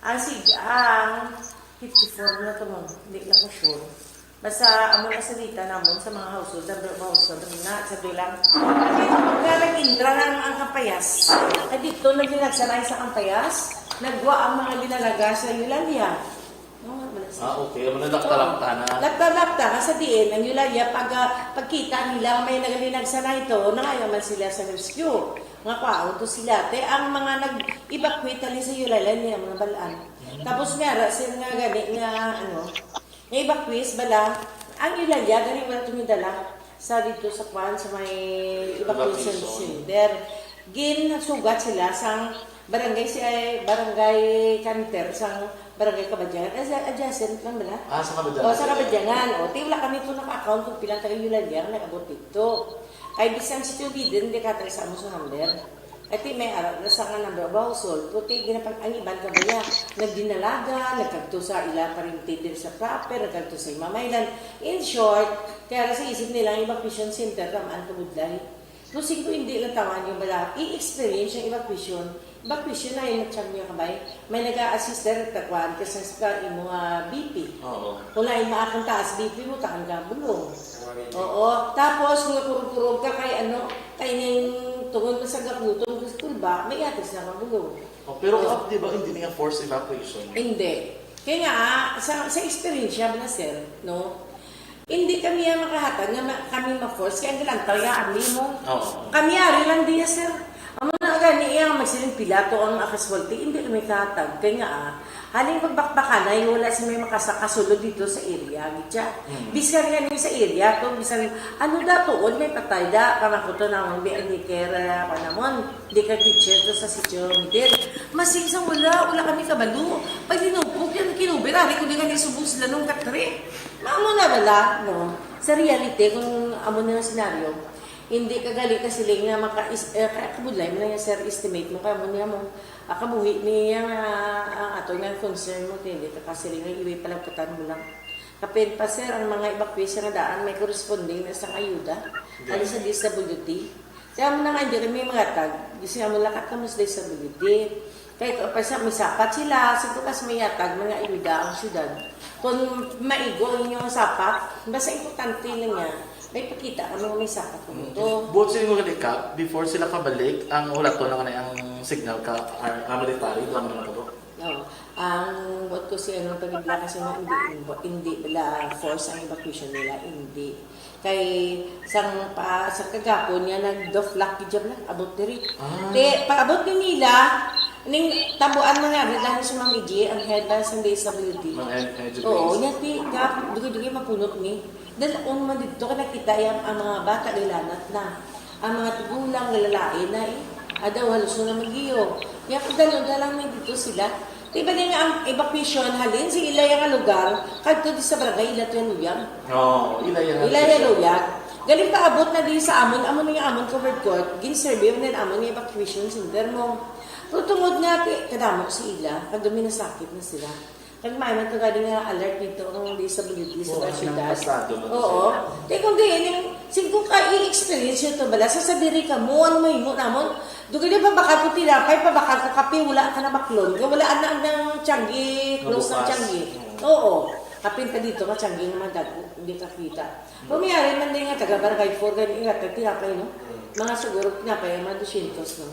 Ang sig, ang fifty-four na to mo. Hindi na ko sure. Basta, amo na salita namon sa mga household, sa mga household, na, sa dulang. Nga nag-intra na ang, ang kapayas. Ay, dito, naglinagsanay sa kapayas. Nagwa ang mga linalaga sa Eulalia. No, wala siya. Ah, okay. Amo na lakta-lakta na. Lakta-lakta nga sa diin, ang Eulalia, pag, ah, pagkita nila may nagalinag sa nito, nangayo man sila sa rescue. Nga kwaon to sila. Te, ang mga nag-evacuate ali sa Eulalia, nila mga balaan. Tapos may ara sila nga gani nga, ano, nga evacuees bala, ang Eulalia, gani wala tumidala sa dito sa kwan, sa may evacuation Evacuation. Center. Ginsugat sila sang barangay si, ay, barangay Canter, sang barangay Kabadyangan. Ay, sa adjacent lang bala? Ah, sa Kabadyangan. O, sa Kabadyangan. O, ti, wala kami ito naka-account kung pilang taga Eulalia ang nag-abot dito. Kay bisan si Tio Diden, di katay sa amo sa number. Ati may ara na sa nga number of household, puti ginapag ang iban kabaya, nagdinalaga, nagkadto sa ila pariente diri sa proper, nagkadto sa Imamaylan. In short, kaya ra sa isip nila ang evacuation center, tamaan kabudlay. Kusing ko hindi lang tawan yung bala, i-experience yung evacuation. Evacuation na yung nagtiyag niya kabay. May nag-a-assist diri, takuan ka sa, sa imo nga B P. Oo. Kung lain maakong taas B P mo, takan ka bulong. Oo. Tapos, kung nakurog-kurog ka kay ano, kay ning tungod na sa gakutom sa kulba, may atis na ka bulong. Oh, pero di ba hindi niya forced evacuation? Hindi. Kaya nga, ah, sa, sa experience ba na, sir, no? Hindi kami yan makahatag nga ma- kami ma-force. Kaya ang galantaw ya, army mo. Oo. Kami ari lang diya, sir. Amo na gani iya, magsiling pilato ang mga casualty. Hindi kami kahatag. Kaya nga, ah, haling pagbakbakanay, wala si may makasakasulod dito sa area. Gitya. Bisan nga ni sa area to, bisan ano dato, may patay da, kamakuto na ang B N D care, ah, pa namon. Di ka teacher to sa sitio, Miguel. Masing sa wala, wala kami kabalo. Pag dinupok yan, kinubir, ari ko di nga nisubong sila nung katri. Maamo na bala, no? Sa reality, kung amo na yung senaryo, hindi ka gali ka siling nga maka is, eh, kaya kabudlay mo na yung sir estimate mo, kaya mo niya mo, ah, kabuhi niya nga, ah, ato nga concern mo, kaya hindi ka kasiling nga iwi palagkatan mo lang. Kapin pa, sir, ang mga evacuees nga daan may corresponding na isang ayuda. Yeah. Ano sa D S W D? Kaya mo na nga, hindi kami mangatag. Kasi nga mo lakat kamo sa D S W D. Kay pa sa may sapat sila, sa tukas may yatag mga ayuda ang syudad. Kung maigo ang inyong sapat, basta importante lang niya, may pakita kami nga may sapat kamo to. Buot sa imo nga, Kap, before sila kabalik, ang ulaton lang na ang signal ka, ar- ah, military, doon naman ako. No. Ang buot ko si ano, pagibla kasi nga hindi, hindi bala force ang evacuation nila, hindi. Kay sang pa sa kagapon niya nag-deflect gid lang abot diri. Ah. Te, paabot ni nila ning tabuan na nga dahil si Ma'am Iggy ang head na sa D S W D. Mga ed- education. Oo, niya ti gap dugi-dugi mapunot ni. Dahil ang man dito ka nakita yang ang mga bata nilanat na. Ang mga tigulang nilalain na eh. Adaw halos na naman giyo. Kaya kadalo na lang na dito sila. Di ba nga ang evacuation halin sa ilaya nga lugar kadto di sa barangay ila tuyang luyag. Oo, ilaya nga Ilaya siya. Luyag. Galing paabot na di sa amon, amon nga amon covered court, gin-survey na amon nga evacuation center mo. Pero tungod nga ti kadamo si ila, kag minasakit na sila. Kag may man to gani nga alert dito ang D S W D sa Oo, mga syudad. Pasado na to Oo. sila. Di kung di, ining, sing kung ka i-experience nyo to bala, sa sadiri ka mo, ano mahimo namon? Dugay na pabakal ko tinapay, pabakal ko kape, wala ka na baklon. Nga wala na ang tiyanggi, close ang Nabukas. tiyanggi. Mm. Oo. Kapin ka dito, nga tiyanggi nga mga dago, hindi ka kita. Pumiyari man din nga taga Barangay four, gani nga tinapay, no? Mga siguro tinapay, mga dosyentos, no?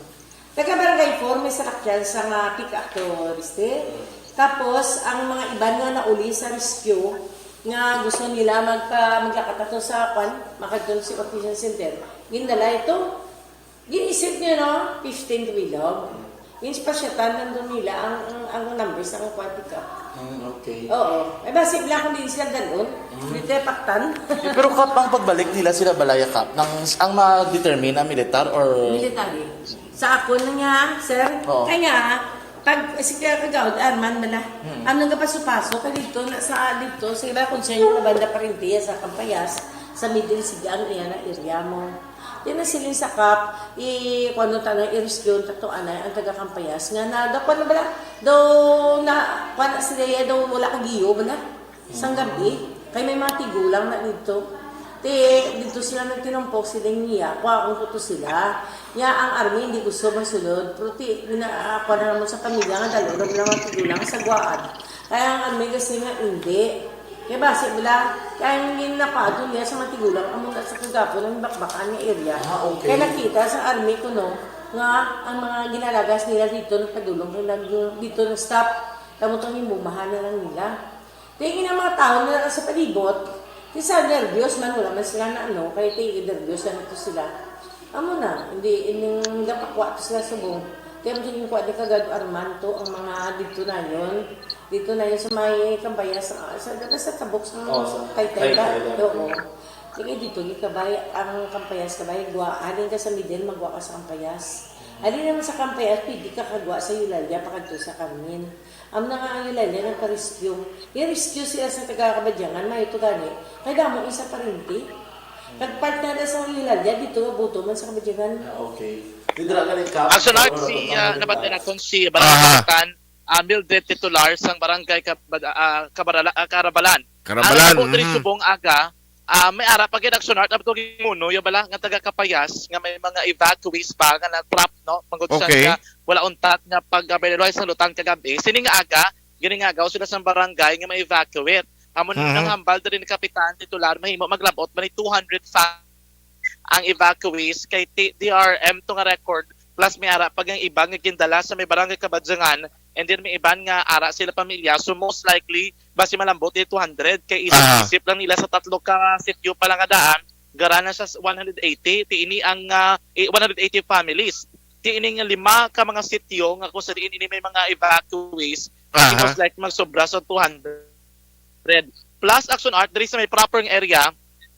Taga Barangay four, may salakyan sa nga pick-up to, Riste. Tapos, ang mga iban nga nauli sa rescue, nga gusto nila magpa, maglakat ato sa, kwan, makadto sa evacuation center, gindala ito. Ginisip niyo, no? Fifteen to bilog. Yung pasyatan, nandun nila ang, ang, ang numbers, ang kwan, pick-up. Mm, okay. Oo. Ay, basi lang kung di sila dalon. Hindi tayo paktan. Eh, pero, Kap, ang pagbalik nila sila balaya, Kap, nang, ang ma-determine ang militar or... Military. Sa ako na nga, sir. Oo. Kaya, pag si kaya kagawad, Arman, mala. Hmm. Ang nagapaso-paso, ka dito, na, sa dito, sa iba, kung siya yung nabanda parintiya sa Kampayas, sa middle, sige, ang iya na area mo. Di na sila sa Kap, i, kung ano tanong, i-rescue, tato, anay, ang taga Kampayas. Nga na, daw, kung ano bala, daw, na, kung ano sila, daw, wala kagiyo, bala. Sang gabi, kay may mga tigulang na dito. Ti, dito sila nagtinumpok sila niya, kuha akong kuto sila. Ya, ang army hindi gusto masunod, pero ti, gina, ako na naman sa pamilya nga dalo na mga tigulang sa guwaan. Kaya ang army kasi nga hindi. Kaya basi bala, kaya yung ginapato niya sa mga tigulang, amo na sa kagapon ang bakbakan nga area. Ah, okay. Kaya nakita sa army ko, no, nga ang mga ginalagas nila dito, nagpadulong, nag, dito nag-stop. Tamo itong yung bumahan na lang nila. Tingin ang mga tao na sa palibot, di sa nervyos man, wala man sila na ano, kaya tingin nervyos na ito sila. Amo na, hindi, ining gapakwa to sila subong. Kaya mo tingin ko, di kagad Arman to, ang mga dito na yun. Dito na yun sa may Kampayas, sa, sa, sa tabok sa Oh, sa Taytay ba? Taytay, Taytay. Oo. Tingin dito, di kabay, ang Kampayas kabay, gwa, halin ka sa middle, magwa ka sa Kampayas. Halin naman sa Kampayas, pwede ka kagwa sa Eulalia, pakadto sa Carmen. Amo na nga ang Eulalia nagpa-rescue. I-rescue sila sa taga Kabadyangan, mayo to gani. Kay damo isa parinti. Kag part na na sa Eulalia, dito nga buto man sa Kabadyangan. Ah, okay. Di dira ka ni Kap. Action art Ano si to, uh, pang- nabantayan naton si Aha. Barangay Tan, uh, Mildred Titular sang Barangay Kabad- ah, Kabarala, ah, Karabalan. Karabalan, Ang diri mhm. subong aga, ah, may ara pa gid action art abto gimuno ya bala nga taga Kapayas nga may mga evacuees pa nga na-trap, no? Mangod sa Okay. nga wala untat nga pag-available sa lutan kagabi. Sining aga, giningaga sila sa barangay nga ma-evacuate. Amo ni Mhm. ang hambal diri ni Kapitan Titular, mahimo maglabot man ni two hundred fa- ang evacuees kay T- D R M to nga record, plus may ara pa ang iba nga gindala sa may barangay Kabadyangan, and then may iban nga ara sila pamilya. So most likely, basi malambot di two hundred kay Aha. isip-isip lang nila sa tatlo ka sityo pa lang nga daan, gara na sa one hundred eighty, ti ini ang ah, eh, one hundred eighty families. Ti ini nga lima ka mga sityo nga kung sa diin ini may mga evacuees, Aha. most likely magsobra sa two hundred. Plus, action art, diri sa may proper nga area,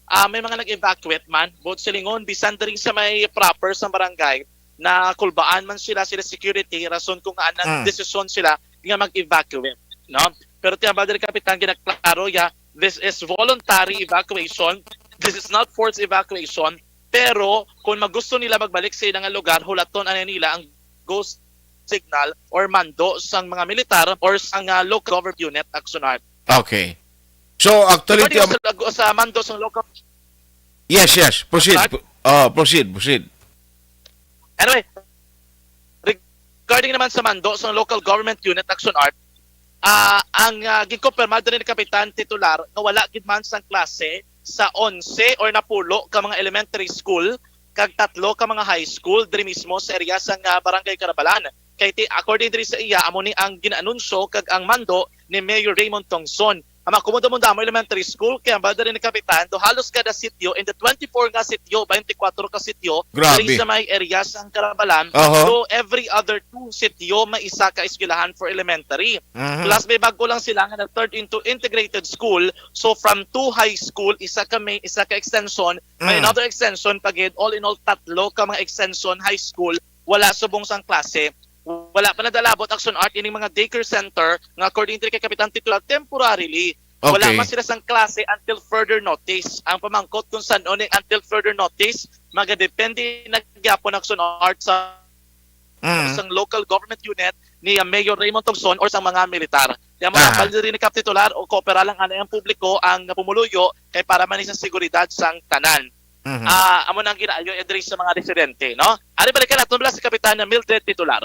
ah, may mga nag-evacuate man, both silingon, bisan diri sa may proper sa barangay, na kulbaan man sila, sila security, rason kung nga Mm. nagdesisyon sila nga mag-evacuate, no? Pero ti hambal diri, Kapitan, ginaklaro ya, this is voluntary evacuation, this is not forced evacuation, pero kung magusto nila magbalik sa ilang lugar, hulaton anay nila ang go signal or mando sang mga militar or sang ah, local government unit, action art. Okay. So, actually, Regarding ti- sa, sa mando sang local yes, yes. Proceed. At- Oh, proceed, proceed. Anyway, regarding man sa mando sa local government unit, Action Art, ah, ang, ah, ginkumpirma diri ni Kapitan Titular nga wala gid man sang klase sa onse or napulo ka mga elementary school kag tatlo ka mga high school diri mismo sa area sang, ah, Barangay Carabalan. Kay ti-, according diri sa iya, amo ni ang gin-anunsyo kag ang mando ni Mayor Raymond Tongson. Ang Makumudamundamo Elementary School, kay ang banda ni Kapitan, do halos kada sityo, in the twenty-four nga sityo, twenty-four ka sityo, Grabe. diri sa may area sang Carabalan, Oho. do every other two sityo, may isa ka eskwelahan for elementary. Mhm. Plus, may bago lang sila nga nag-turn into integrated school. So, from two high school, isa ka main, isa ka extension, may Mm. another extension pa gid. All in all, tatlo ka mga extension high school, wala subong sang klase. Wala pa nadalabot, Action Art, ining mga daycare center nga, according diri kay Kapitan Titular, temporarily. Wala Okay. man sila sang klase until further notice. Ang pamangkot kung san-o ni until further notice, magadepende na gyapon, Action Art, sa Mm. sang local government unit ni Mayor Raymond Tongson or sa mga militar. Kaya mo Ah. Ang diri ni Kap Titular, o koopera lang anay ang publiko, ang pumuluyo, kay para man sa seguridad sang tanan. Mhm. Ah, amo nang ginaayo diri sa mga residente, no? Ari, balikan naton bala si Kapitan Mildred Titular.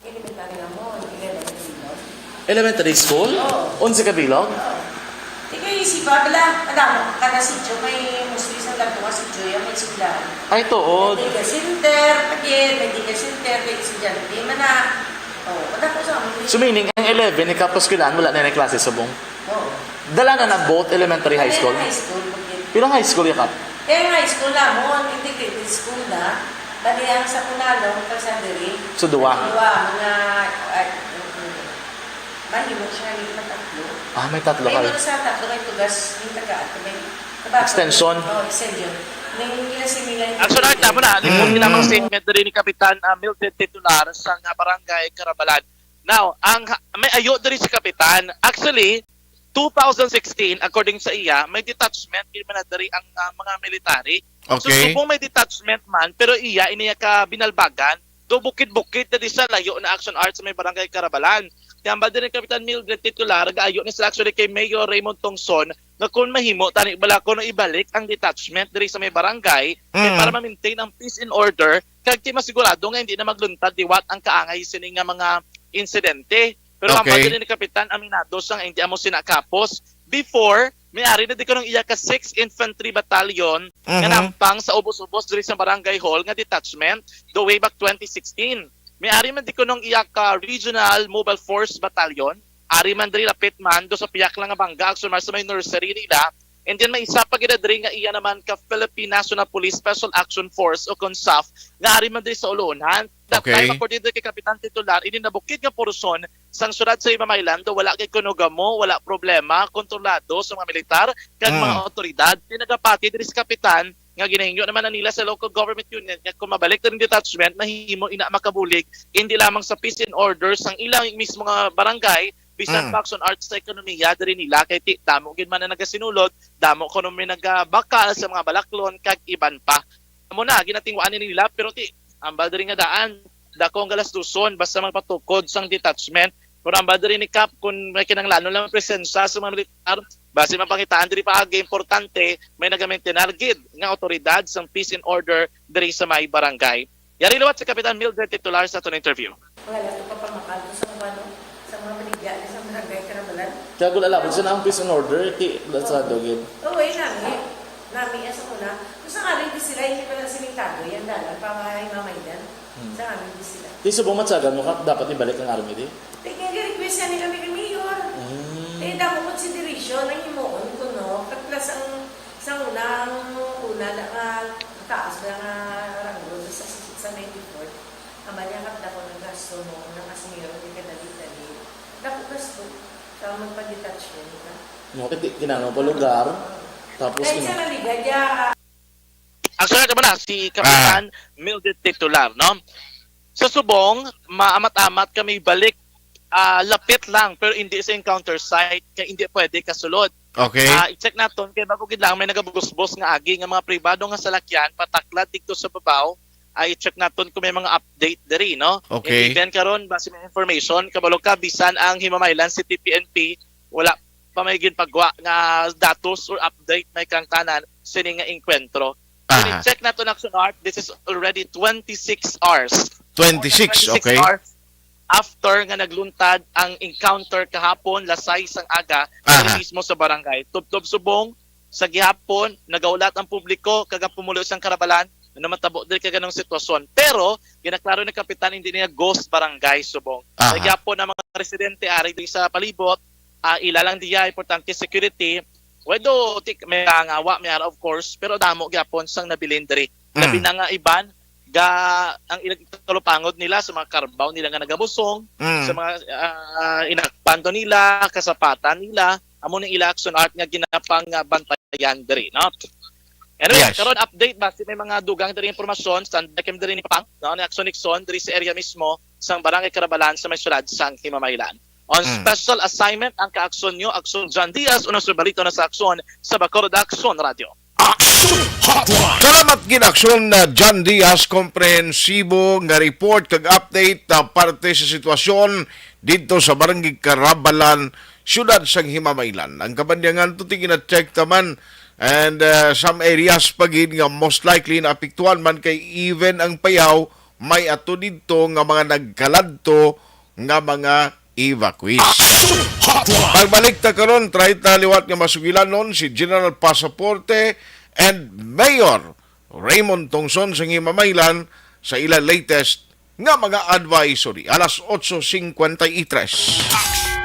Elementary namon, elementary lang. Elementary school? Oo. Onse ka bilog? Oo. Di kayo isipan, bala, alam mo, kada sityo may mostly sa tanto nga sityo, yung may eskwelahan. Ay, tuod. May daycare center, again, may daycare center, may estudyante, man na. Oh, wala ko sa amin. So, meaning, ang eleven, ikaw pa eskwelahan, wala na yung klase subong? Oo. Dala na ng both elementary, high school? High school, okay. Pero ang high school, yakap? Kaya ang high school namon, integrated school na. Bali, ang sa Punalong, kag sa diri. So, duwa? Duwa, mga, ay, mm, mahimo siya, may matatlo. Ah, may tatlo May kayo. Mga sa tatlo, may tugas, may taga, may, taga, Extension? Oh, extension. May nila similar. Actually, tama na. Ano yung Mm. ginamang statement diri ni Kapitan, ah, Mildred Titular sa nga barangay Carabalan? Now, ang ha-, may ayo diri si Kapitan. Actually, two thousand sixteen, according sa iya, may detachment gid man na diri ang, ah, mga military. So, Okay. Subong may detachment man, pero iya ini ka binalbagan, do bukid-bukid na di sa layo na Action Arts sa may barangay Carabalan. Kaya ang banda ni Kapitan Mildred Titular, gaayo ni sila actually kay Mayor Raymond Tongson nga kung mahimo, tani bala kuno ibalik ang detachment diri sa may barangay, eh, Mm. para ma-maintain ang peace and order, kag ti masigurado nga hindi na magluntad liwat ang kaangay sini nga mga insidente. Pero ang Okay. pagdali ni Kapitan, aminado siya nga hindi amo sina kapos. Before, may ari na di ko nung iya ka sixth Infantry Battalion nga Mhm. nampang sa ubos-ubos diri sa Barangay Hall nga detachment the way back twenty sixteen. May ari man di ko nung iya ka Regional Mobile Force Battalion, ari man diri lapit man do sa piyak lang nga bangga, actually, sa may nursery nila. And then may isa pa gid diri nga iya naman ka Philippine National Police Special Action Force o kon SAF nga ari man diri sa Ulunan. That Okay. time, according to kay Kapitan Titular, ini nabukid nga porsyon sang syudad sa Himamaylan do wala kay kuno gamo, wala problema, kontrolado sa mga militar kag mga Mm. otoridad. Pinagapati diri sa kapitan nga ginahingyo naman na nila sa local government unit nga kung mabalik na rin detachment, mahimo ina makabulig hindi lamang sa peace and order sang ilang mismo nga barangay, bisan Mm. pa Action Arts sa ekonomiya diri nila, kay ti-, damo gid man na nagasinulod, damo kuno may nagabakal sa mga balaklon kag iban pa. Amo na, ginatingwaan ni nila, pero ti, ang bal diri nga daan, dako ang galastuson, basta magpatukod sang detachment. Pero ang bal diri ni Kap, kung may kinahanglanon lang presensya sa mga militar, basi mapangitaan diri paagi, importante, may nagamaintenar gid nga otoridad sang peace and order diri sa may barangay. Yari liwat si Kapitan Mildred Titular sa aton interview. Wala to kapamakal ko sa mga, ano, sa mga baligya ni sa barangay Carabalan. Kaya gula labot sa naong peace and order, ti, that's a dogid. Oo, eh, nami. Nami, eh, sa una. Kung sa ngayon, di sila, hindi pala simentado yan, dalan, pa mga imamaydan. Hmm. Sa ngayon, di sila. Ti, subong matsagan mo ka, dapat ibalik ang army, di? Ti, kaya request yan ni kami kay Mayor. Hmm. Eh, damo consideration ang himuon ko, no? Kat plus ang, sa unang, una na nga, taas na nga ranggo sa, sa ninety-four. Ang bali, ang kapda ko ng gasto mo, unang kasi Mayor, di ka dali-dali. Dako gasto. Sa magpa-detachment ka. No, kaya di, kinahanglan pa lugar. Tapos, Ay, kina- sa Maligaya, Ang sunod naman na, si Kapitan Ah. Mildred Titular, no? Sa subong, maamat-amat kami balik, ah, lapit lang, pero hindi sa encounter site, kaya hindi pwede kasulod. Okay. Ah, i-check naton, kay bago gid lang may nagabusbos nga agi nga mga pribado nga salakyan pataklad dito sa babaw. Ay, i-check naton kung may mga update diri, no? Okay. And even karon, basi may information, kabalo ka, bisan ang Himamaylan City P N P, wala pa may ginpagwa nga datos or update may kangtanan sini nga engkwentro. Aha. Check nato na, Action Art, this is already twenty-six hours. Twenty-six, twenty-six okay. Hours after nga nagluntad ang encounter kahapon, las sais sang aga, aha, diri mismo sa barangay. Tubtob subong, sa gihapon, nagaulat ang publiko kag ang pumulo sang Karabalan nga namatabo diri ka ganong sitwasyon. Pero, ginaklaro ni Kapitan, hindi niya ghost barangay subong. Aha. Sa gihapon ang mga residente ari diri sa palibot, ah, ila lang diya, importante security. Although, tik-, may nangawa, may ara, of course, pero damo gyapon sang nabilin diri. Mm. Labi na nga iban, ga, ang ilang talupangod nila sa mga karbaw nila nga nagabusong, mm, sa mga, ah, inakpanto nila, kasapatan nila, amo ni ila Action Art nga ginapang, ah, bantayan diri, no? Anyway, yes, karon update ba si may mga dugang diri impormasyon, standby kami diri ni Pang, no, ni Action Nixon diri sa area mismo sang Barangay Karabalan sa may siyudad sang Himamaylan. On, mm, special assignment ang ka-aksyon nyo, Aksyon John Diaz, una sa balita na sa aksyon sa Bacolod Aksyon Radio. Action Hotline. Salamat gid, Aksyon, uh, John Diaz, komprehensibo nga report kag update, uh, parte sa sitwasyon didto sa Barangay Karabalan, siyudad sang Himamaylan. Ang Kabanyangan tuti gina-check ta man, and, uh, some areas pa gid nga most likely naapektuhan man, kay even ang Payao may ato didto nga mga nagkaladto nga mga evacuees. Action Hotline. Pagbalik ta karon, try ta liwat nga masugilanon si General Pasaporte and Mayor Raymond Tongson sa Himamaylan sa ila latest nga mga advisory. Alas otso cincuenta y tres.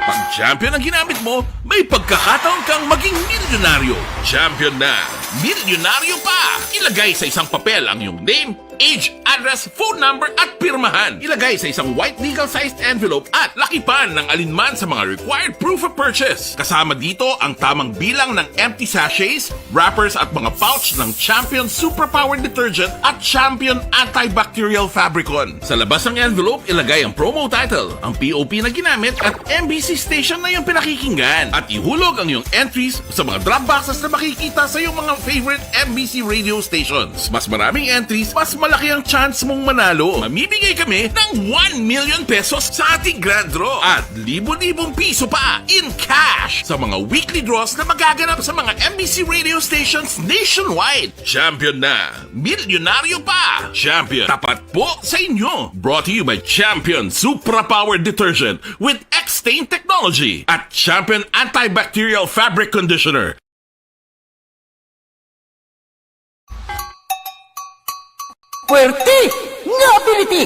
Pag Champion ang ginamit mo, may pagkakataon kang maging milyonaryo. Champion na, milyonaryo pa! Ilagay sa isang papel ang iyong name, age, address, phone number, at pirmahan. Ilagay sa isang white legal-sized envelope at lakipan ng alinman sa mga required proof of purchase. Kasama dito ang tamang bilang ng empty sachets, wrappers, at mga pouch ng Champion Superpower Detergent at Champion Antibacterial Fabricon. Sa labas ng envelope, ilagay ang promo title, ang P O P na ginamit, at M B C station na iyong pinakikinggan. At ihulog ang iyong entries sa mga drop boxes na makikita sa iyong mga favorite M B C radio stations. Mas maraming entries, mas malaki ang chance mong manalo. Mamimigay kami ng one million pesos sa ating grand draw at libo-libong piso pa in cash sa mga weekly draws na magaganap sa mga M B C radio stations nationwide. Champion na! Milyonaryo pa! Champion, tapat po sa inyo! Brought to you by Champion Supra Power Detergent with X-Stain Technology at Champion Antibacterial Fabric Conditioner. Puwerte nga ability!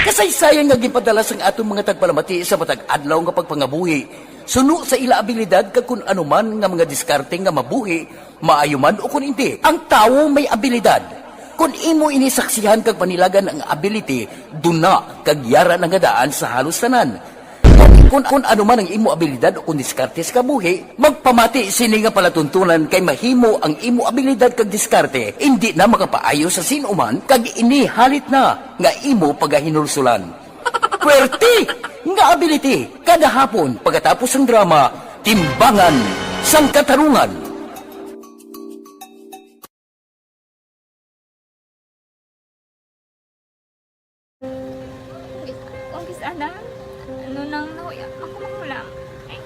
Kasaysayan nga ginpadala sang aton mga tagpalamati sa matag adlaw nga pagpangabuhi, suno sa ila abilidad kag kun ano man nga mga diskarte nga mabuhi, maayo man o kun indi. Ang tawo may abilidad. Kun imo ini saksihan kag panilagan ang ability, duna kag yara na nga daan sa halos tanan. Kun, kun, kun ano man ang imo abilidad o kun diskarte sa kabuhi, magpamati sini nga palatuntunan, kay mahimo ang imo abilidad kag diskarte indi na makapaayo sa sin-o man, kag ini halit na nga imo pagahinulsulan. Puwerte nga ability, kada hapon pagkatapos sang drama, Timbangan sang Katarungan. Kung kis-, kung kis-, ana, ano nang nahuya, ako mahulam. Ay,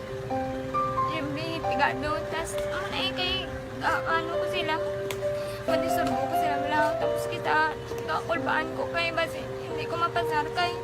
siyempre, pigado, tas, ano na eh, kay, ah, ano ko sila, madisturbo ko sila, wala, tapos kita, kakulbaan ko kay, basi, hindi ko mapasar kay.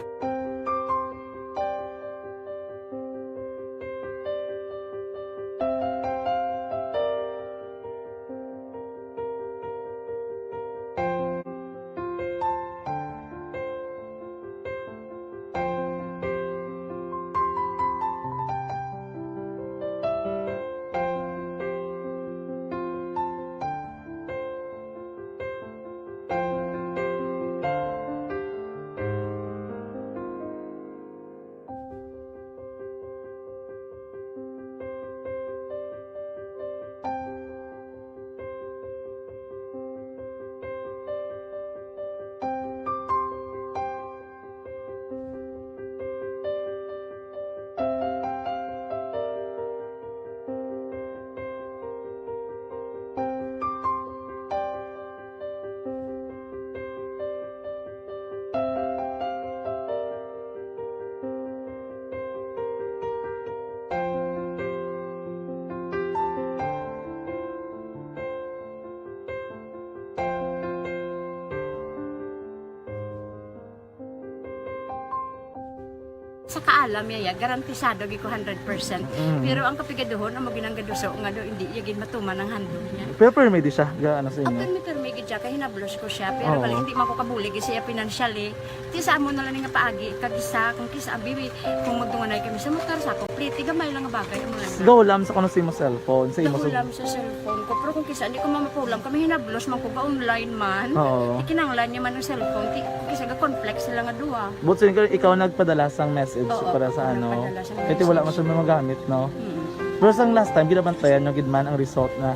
Sa kaalam niya, ya, garantisado gid ko hundred percent. Mm. Pero ang kapigaduhon, amo ginang gaduso nga do, hindi iya gid matuman ang handog niya. Pero permi di siya, ga-, ano sa inyo? Permi, permi gid siya, kay hinablos ko siya. Pero Oo. Bali, hindi man ko kabulig siya financially. Ti sa amo na lang nga paagi, kag isa, kung kisa, abi, kung magdunganay kami sa motor, sa ako, pliti, gamay lang nga bagay, amo lang. Gahulam sa kuno sa imo cellphone, sa imo sa Gahulam sa cellphone ko, pero kung kisa, hindi ko mamapulam, kami hinablos man ko, ga-online man. Oo. Ikinanglan niya man ang cellphone, ti, kung kisa, ga-conflict sila nga duha. But so, ikaw, ikaw nagpadala sang message Oo, para sa ako ano? Nagpadala sang Kaya ti wala man message. Siya magamit, no? Mm. Pero sang last time, ginabantayan nyo gid man ang result na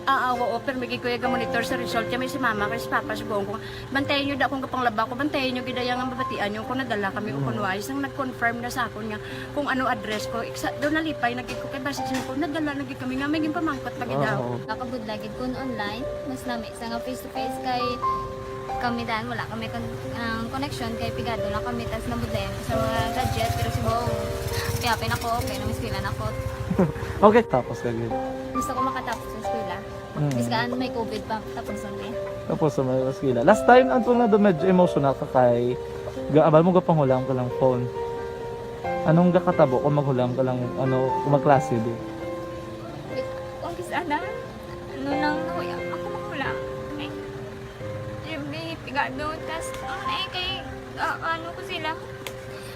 Ah, ah, oo, pero may gid ko iya ga-monitor sa result. Kaya may si mama, kay si papa, si buong ko, bantayan nyo da akong gapanglaba ko, bantayan nyo gid ang mabatian nyo kung nadala kami o Mm. kung wais. Nang nag-confirm na sa akon nga kung ano address ko, iksa, doon nalipay na gid ko, kay basi siya ko, nadala na gid kami nga, may ginpamangkot pa gid Oo. Ako. Nakabudlay gid kun online, mas lami sa nga face to face kay kami dan, wala kami kon-, ang connection kay pigado lang kami, tas nabudlayan ko sa mga gadget, pero si Bong, piyapin ako, okay na, may eskwela na ako. Okay, tapos ka gid. Gusto ko makatapos sa eskwela. Mm. Bisan may covid pa, tapos ang eh. Tapos sa mga eskwela. Last time, ang tunga do medyo emotional ka kay ga-, abal mo gapanghulam ka lang phone. Anong gakatabo kung maghulam ka lang, ano, kung magklase di? Kung kisa na, ano nang nahuya, ako mahulam. Ay, yung may pigado, tas, ano na eh, kay, ah, ano ko sila,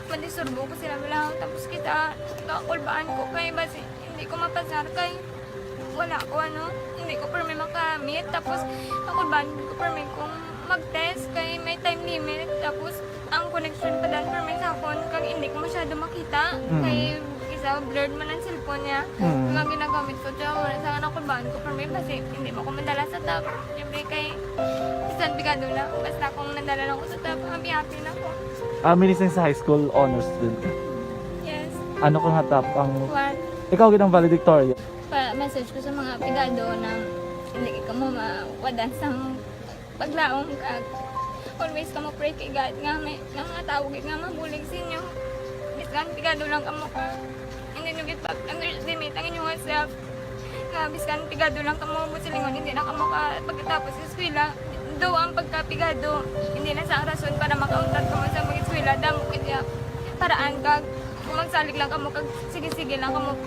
mandisturbo ko sila, wala, tapos kita, kakulbaan ko kay, basi, hindi ko mapasar kay, wala ko, ano, hindi ko permi makamit, tapos, kakulbaan ko permi kung mag-test kay may time limit, tapos, ang connection pa dan permi sa akon, kag hindi ko masyado makita, Mm. kay isa blurred man ang cellphone niya. Mm. Kag ang ginagamit ko, tsaka wala sa anak ko, baan ko permi, basi hindi mo ko madala sa top. Siyempre kay, bisan pigado na, basta kung nadala lang ko sa top, happy-happy na ko. Ah, minising sa high school, honor student ka? Yes. Ano ka nga top ang One. Ikaw gid ang valedictorian? Pa-message ko sa mga pigado na hindi ka mo mawadan sa paglaom, kag always kamo pray kay God nga may, nga mga tawo gid nga mabulig sa inyo. Bisan pigado lang kamo ka, hindi nyo gid pag-underestimate ang inyong self. Nga bisan pigado lang kamo, buot silingon, hindi na kamo ka pagkatapos sa eskwela. Daw ang pagkapigado, hindi na sa ang rason para makauntat kamo sa mag-eskwela. Damo gid niya paraan, kag kung magsalig lang kamo, kag sige-sige lang kamo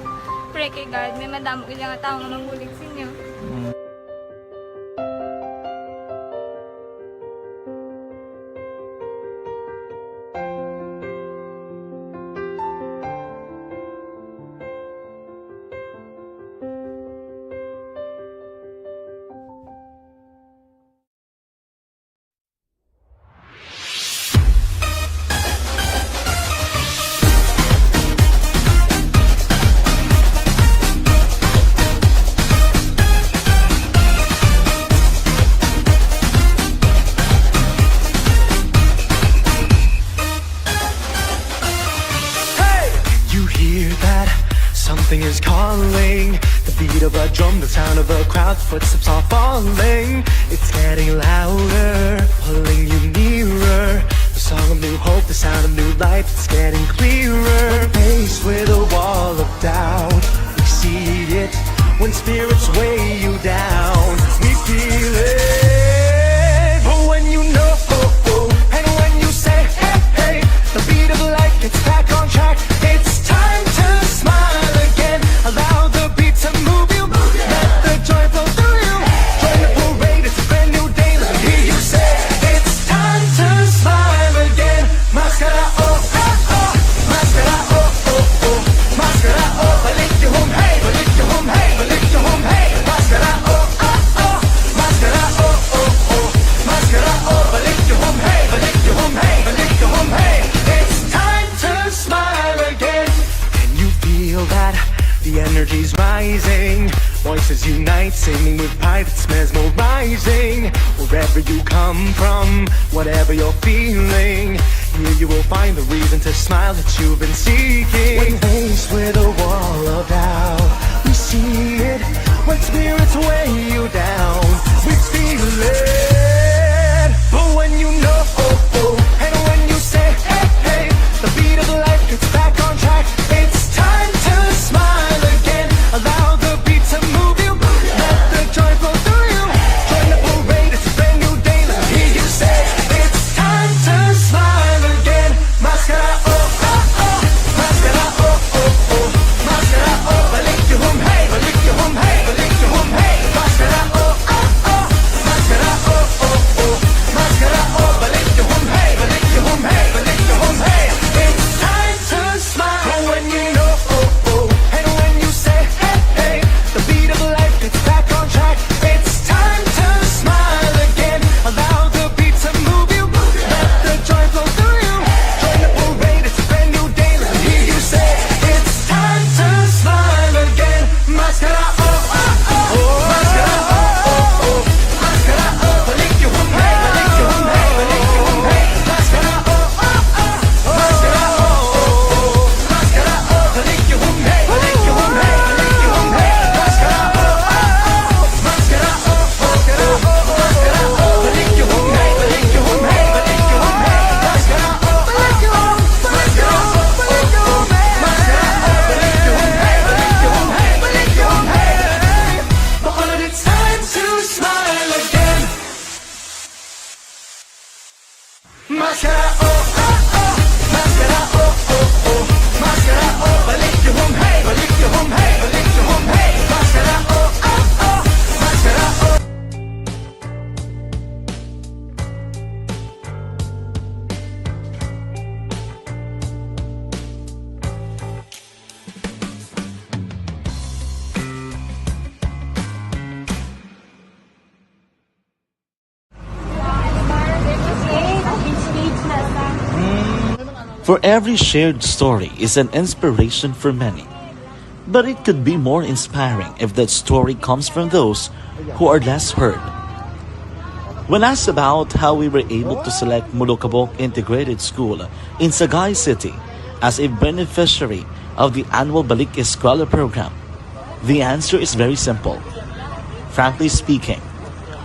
pray kay God, may madamo gid nga tawo nga mabulig sa inyo. Mm. Hey! You hear that? Something is calling. The beat of a drum, the sound of a crowd, footsteps are falling. It's getting louder, pulling you nearer. The song of new hope, the sound of new life, it's getting clearer. When faced with a wall of doubt, we see it. When spirits weigh you down, we feel it. But when you know, oh, oh, and when you say, hey, hey, the beat of life gets back on track. It's time to smile again. Allow the beat to move you. Let the joy flow through you. Join the parade, it's a brand new day. Let me hear you say, it's time to smile again. Maskara, oh, oh, oh. Maskara, oh, oh, oh. Maskara, oh, balik yung hum, hey, balik yung hum, hey, balik yung hum, hey. Maskara, oh, oh, oh. Maskara, oh, oh, oh. Maskara, oh, balik yung hum, hey, balik yung hum, hey, balik yung hum, hey. It's time to smile again. Can you feel that? The energy's rising. Voices unite, singing with pride, it's mesmerizing. Wherever you come from, whatever you're feeling, here you will find the reason to smile that you've been seeking. When faced with a wall of doubt, we see it. When spirits weigh you down, we feel it. But when you know, oh, oh, and when you say, hey, hey, the beat of life gets back on track. It's time to smile again. Allow the beat to move you. Let the joy flow through you. Join the parade, it's a brand new day. Let me hear you say, it's time to smile again. Maskara, oh, oh, oh. Maskara, oh, oh, oh. Maskara, oh, oh, oh. Maskara, oh, balik yuhum, hey. Balik yuhum, hey. Balik yuhum, hey. Maskara, oh, oh, oh. Maskara, oh. For every shared story is an inspiration for many. But it could be more inspiring if that story comes from those who are less heard. When asked about how we were able to select Molokabok Integrated School in Sagay City as a beneficiary of the annual Balik Eskwela program, the answer is very simple. Frankly speaking,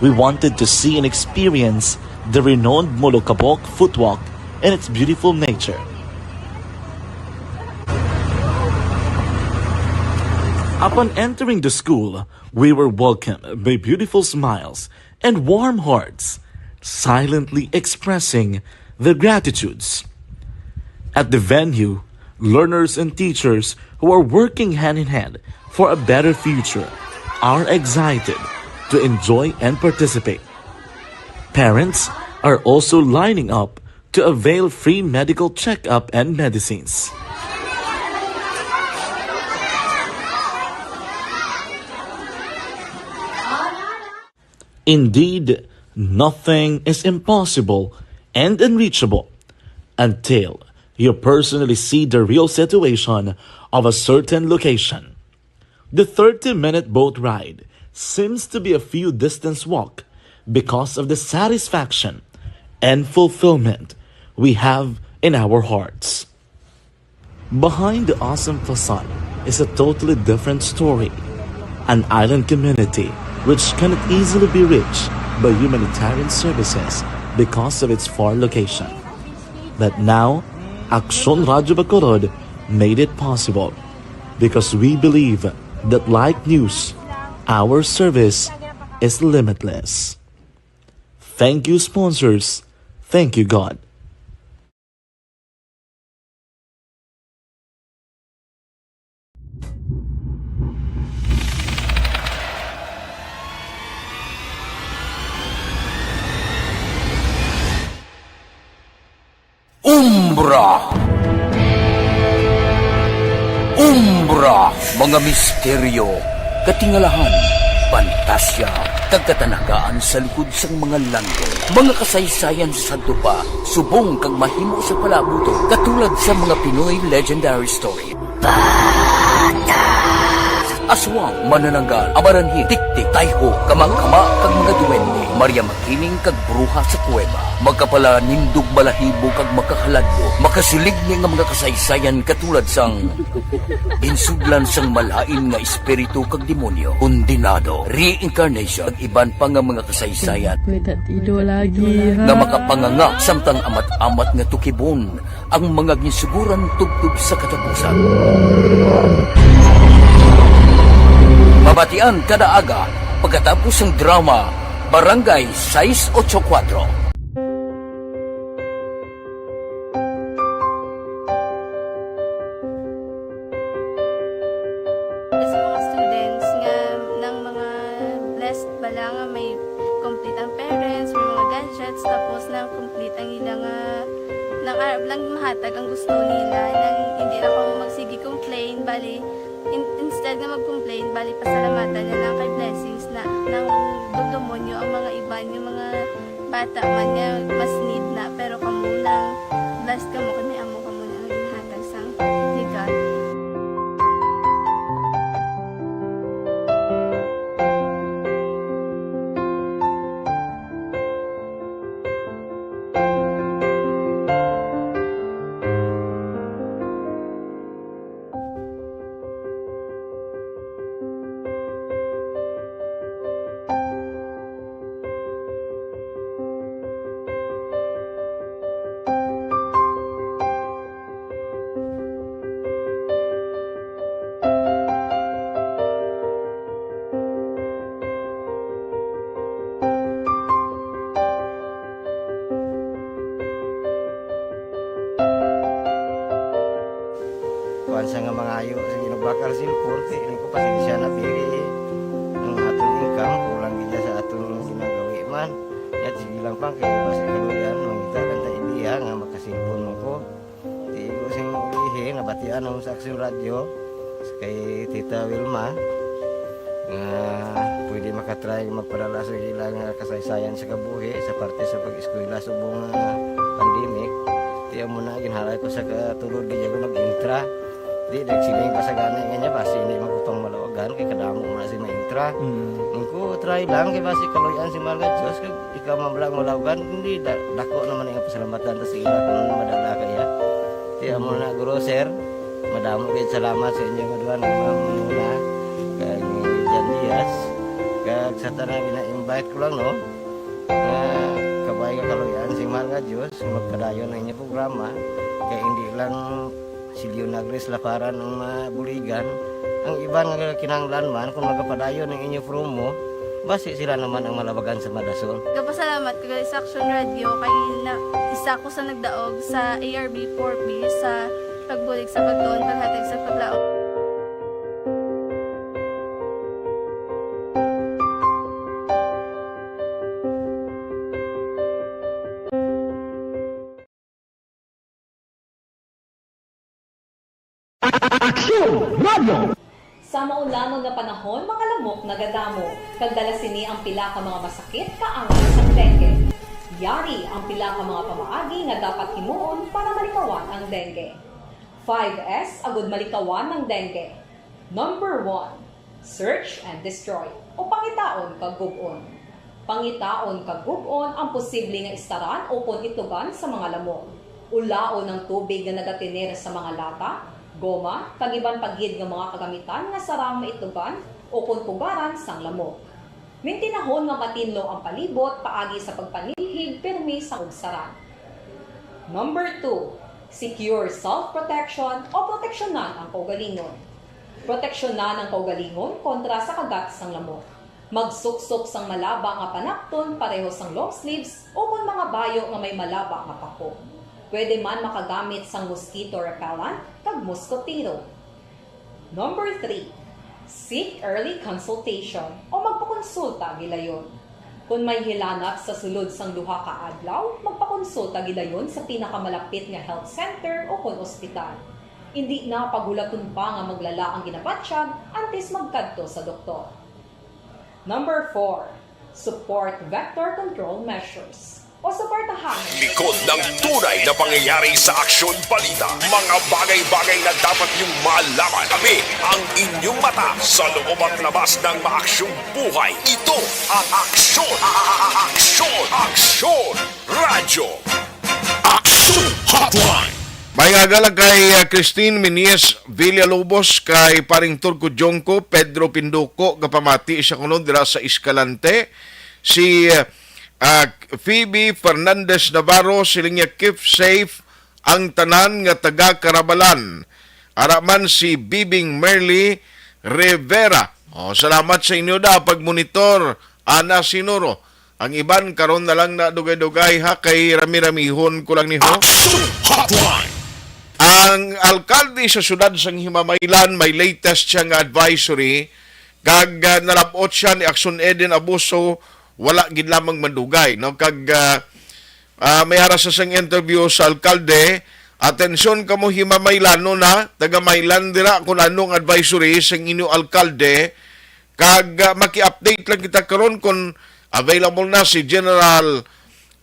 we wanted to see and experience the renowned Molokabok footwalk and its beautiful nature. Upon entering the school, we were welcomed by beautiful smiles and warm hearts, silently expressing their gratitudes. At the venue, learners and teachers who are working hand in hand for a better future are excited to enjoy and participate. Parents are also lining up to avail free medical checkup and medicines. Indeed, nothing is impossible and unreachable until you personally see the real situation of a certain location. The thirty-minute boat ride seems to be a few distance walk because of the satisfaction and fulfillment we have in our hearts. Behind the awesome facade is a totally different story. An island community which cannot easily be reached by humanitarian services because of its far location. But now, Aksyon Radyo Bacolod made it possible because we believe that, like news, our service is limitless. Thank you, sponsors. Thank you, God. Umbra. Umbra, mga misteryo, katingalahan, pantasya, kag katanagaan sa likod sang mga landong. Mga kasaysayan sa sadto pa, subong kag mahimo sa palaabuton, katulad sa mga Pinoy legendary story. Aswang, manananggal, amaranhit, tiktik, tayho, kamakama, kag mga duwende, Maria Makiling kag bruha sa kuweba, makapalanindog balahibo kag makahaladlok, makasiligni nga mga kasaysayan katulad sang ginsudlan sang malain nga espiritu kag demonyo, kondenado, reincarnation, kag iban pa nga mga kasaysayan Pwede ido lagi, ha? nga makapanganga samtang amat-amat nga tukibon ang mga ginsuguran tubtob sa katapusan. Mabatian kada aga pagkatapos sang drama Barangay sais ocho kuwatro. Sa mga students nga nang mga blessed bala nga may complete ang parents, may mga gadgets, tapos na complete ang ila nga nang arab lang mahatag ang gusto nila, nang hindi na ko magsige complain, bali in, instead nga mag-complain, bali pasalamatan na lang kay blessings na nang dugdumonyo ang mga iban nga mga bata man nga mas need na, pero kamo nang blessed kamo kay may amo kamo na nga ginhatag sang ni God. Sa nga mangayo sa ginabakal cellphone, kay ini ko pasensya na, pili ang aton income, kulang gid sa aton ginagawi man. Yat, sige lang pa, kay basi kaluyan, mangita lang ta idea nga makasilpon mo ko. Di ko sing ulihi, nabatian ako sa Aksyon Radyo, sa kay Tita Wilma, nga pwede makatry magpadala sa ilang kasaysayan sa kabuhi sa parte sa pag-eskwela subong nga pandemic. Di amo na, ginhalay ko sa katulod, di ako nag-intra. Di, nagsiling pa sa gani nga niya, basi hindi magpang malawagan, kay kadamo mo na si maintra. Mm. Ang ko, try lang, kay basi kaluyan si Mahal nga Diyos, kag ikaw man lang malawagan, hindi, da-, dako naman ang pasalamatan ta sa ila kung ano madala kaya. Di amo na, Guro, Sir, madamo kayo salamat sa inyo nga duha, ni Ma'am Muna, kag ni Jan Diaz, kag sa tanan gina-invite ko lang, no? Nga kabay nga kaluyan si Mahal nga Diyos, magpadayon ang inyo programa, kay hindi lang si Leonagres Laparan ang mabuligan, ang iban nga kinahanglan man kung magapadayon ang inyo promo, basi sila naman ang malabagan sa madasol. Gapasalamat ko sa Action Radio kay na, isa ko sa nagdaog sa A R B four B sa pagbulig sa pagtuon, paghatag sa paglaom. Aksyon Radio. Sa maulanon nga panahon, mga lamok nagadamo, kag dala sini ang pila ka mga masakit kaangay sang dengue. Yari ang pila ka mga pamaagi nga dapat himuon para malikawan ang dengue. Five S agud malikawan ang dengue. Number one, search and destroy, o pangitaon kag gub-on. Pangitaon kag gub-on ang posible nga istaran ukon itlugan sa mga lamok. Ulaon ang tubig nga nagatener sa mga lata, goma, kag iban pa gid nga mga kagamitan nga sarang maitlugan ukon pugaran sang lamok. Mintinahon nga matinlo ang palibot paagi sa pagpanilhig pirmi sang ugsaran. Number two, secure self-protection o proteksyonan ang kaugalingon. Proteksyonan ang kaugalingon kontra sa kagat sang lamok. Magsuksok sang malaba nga panapton pareho sang long sleeves ukon mga bayo nga may malaba nga pako. Pwede man makagamit sang mosquito repellent kag mosquitero. Number three, seek early consultation o magpakonsulta gilayon. Kon may hilanat sa sulod sang duha ka adlaw, magpakonsulta gilayon sa pinakamalapit nga health center ukon ospital. Indi na paghulaton pa nga maglala ang ginabatyag antes magkadto sa doktor. Number four, support vector control measures o suportahan. Likod ng tunay na pangyayari sa Aksyon Balita, mga bagay-bagay na dapat niyong malaman. Kami ang inyong mata sa loob at labas ng maaksyong buhay. Ito ang Aksyon, a-, a-, a-, Aksyon, Aksyon Radyo. Aksyon Hotline. May aga lang kay, uh, Christine Minies Villalobos, kay Paring Turco Jongco, Pedro Pinduco, gapamati siya kuno dira sa Escalante. Si, uh, uh, Phoebe Fernandez Navarro, siling niya, "Keep safe ang tanan nga taga Carabalan." Ara man si Bibing Merly Rivera. Oh, salamat sa inyo da pagmonitor. Ana Sinuro. Ang iban karon na lang na dugay-dugay ha, kay rami-ramihon ko lang ni ho. Action Hotline. Ang alkalde sa siyudad sang Himamaylan may latest siya nga advisory, kag, ah, nalabot siya ni Action Eden Abuso, wala gid lamang mandugay, no? Kag, ah, ah, may ara sa sang interview sa alkalde, atensyon kamo Himamaylanon, ha, taga Maylan dira, kung anong advisory sang inyo alkalde, kag, ah, maki-update lang kita karon kung available na si General,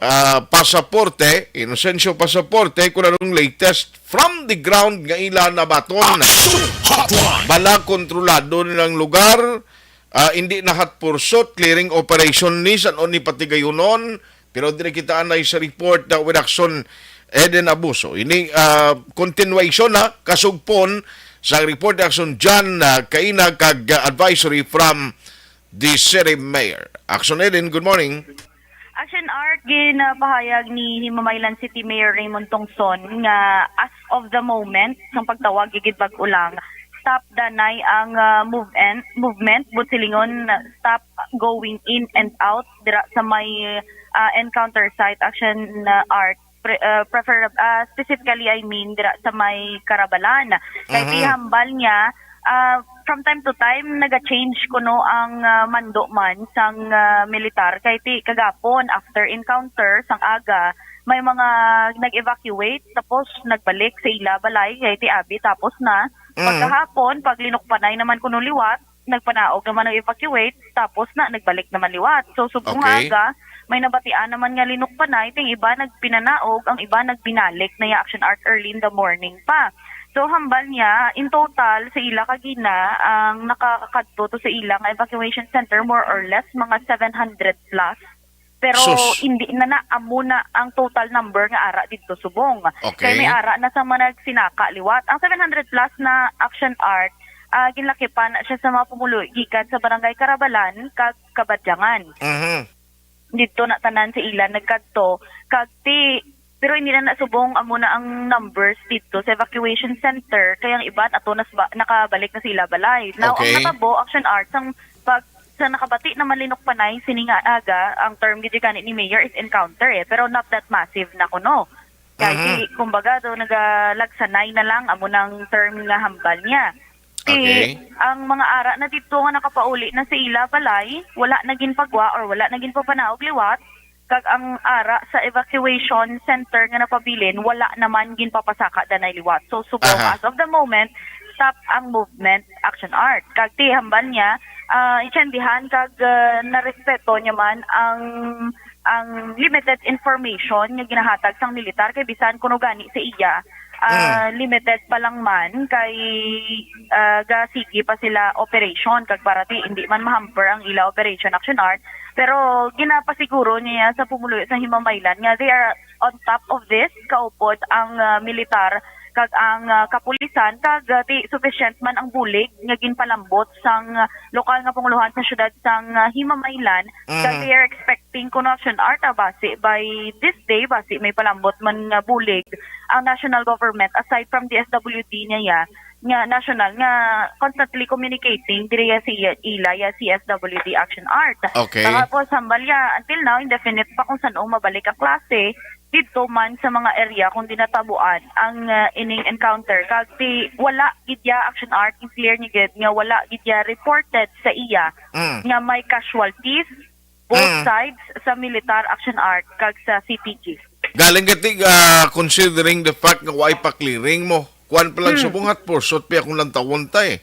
ah, Pasaporte, Inocencio Pasaporte, kung anong latest from the ground nga ila nabaton. Action Hotline. Bala kontrolado nilang lugar, ah, hindi na hot pursuit, clearing operation ni, san-o ni patigayunon, pero diri kita anay sa report na with Action Eden Abuso. Ini, ah, continuation na, kasugpon sa report ni Action John, ah, Kaina kag, ah, advisory from the city mayor. Action Eden, good morning. Action Art, ginapahayag ni Himamaylan City Mayor Raymond Tongson nga as of the moment, sang pagtawag gid bag-o lang, stop danay ang, ah, move-, movement, but silingon, stop going in and out dira sa may, ah, encounter site, Action, ah, Art. pre-, ah, prefer-, ah, specifically, I mean, dira sa may Karabalan. Kay Mhm. hambal niya, ah, from time to time, naga-change kuno ang, ah, mando man sang, ah, militar. Kay ti kagapon, after encounter, sang aga, may mga nag-evacuate, tapos nagbalik sa ila balay, kay ti abi, tapos na. Mm. Pagkahapon, pag linukpanay naman kuno liwat, nagpanaog naman ang evacuate, tapos na, nagbalik naman liwat. So, subong Okay. aga, may nabatian naman nga linukpanay, ting iba nagpinanaog, ang iba nagbinalik na ya Action Art early in the morning pa. So, hambal niya, in total, sa ila kagina, ang nakakadto to sa ila nga evacuation center, more or less, mga seven hundred plus. Pero Sus. hindi na na, amo na ang total number nga ara didto subong. Okay. Kay may ara na sa mga nagsinaka liwat. Ang seven hundred plus na Action Art, ah, ginlakipan na siya sa mga pumulo gikan sa Barangay Karabalan kag Kabadyangan. Mhm. Didto na tanan sa ila nagkadto, kag ti, pero hindi na na subong amo na ang numbers didto sa evacuation center, kay ang iban ato nas ba, nakabalik na sa ila balay. Now, ang Okay. natabo, Action Art, sang pag, sa nakabati naman linukpanay sini nga aga, ang term gid gani ni Mayor is encounter eh, pero not that massive na kuno. Kay Mhm. di, kumbaga, do, nagalagsanay na lang, amo nang term nga hambal niya. Ti, Okay. ang mga ara na didto nga nakapauli na sa ila balay, wala na ginpagwa or wala na ginpapanaog liwat, kag ang ara sa evacuation center nga napabilin, wala naman ginpapasaka danay liwat. So, subong Aha. as of the moment, stop ang movement, Action Art. Kag ti, hambal niya, ah, intindihan kag, ah, narespeto niya man ang, ang limited information nga ginahatag sang militar, kay bisan kuno gani sa iya, ah, Mm. limited pa lang man, kay, ah, gasigi pa sila operation, kag para ti hindi man mahamper ang ila operation, Action Art. Pero ginapasiguro niya sa pumuluyo sa Himamaylan nga they are on top of this, kaupod ang, ah, militar kag ang, ah, kapulisan, kag, ah, ti sufficient man ang bulig nga ginpalambot sang, ah, lokal nga pangulohan sa siyudad sang, ah, Himamaylan, kag Mm. they are expecting kuno, Action Art, ah, basi by this day, basi may palambot man nga bulig ang national government aside from D S W D niya nga national nga constantly communicating diri ya si ila ya C S W D Action Art. Okay. Tapos hambal ya, until now, indefinite pa kung san-o mabalik ang klase didto man sa mga area kung dinatabuan ang, uh, ining encounter. Kag ti wala gid ya, Action Art, i-clear ni gid nga wala gid ya reported sa iya Mm. nga may casualties, both Mm. sides, sa militar, Action Art, kag sa C P G. Galing gid ti, ah, considering the fact nga way pa clearing mo. Kuan pa lang Mm. subong, hot pursuit pa akong lantawon ta eh.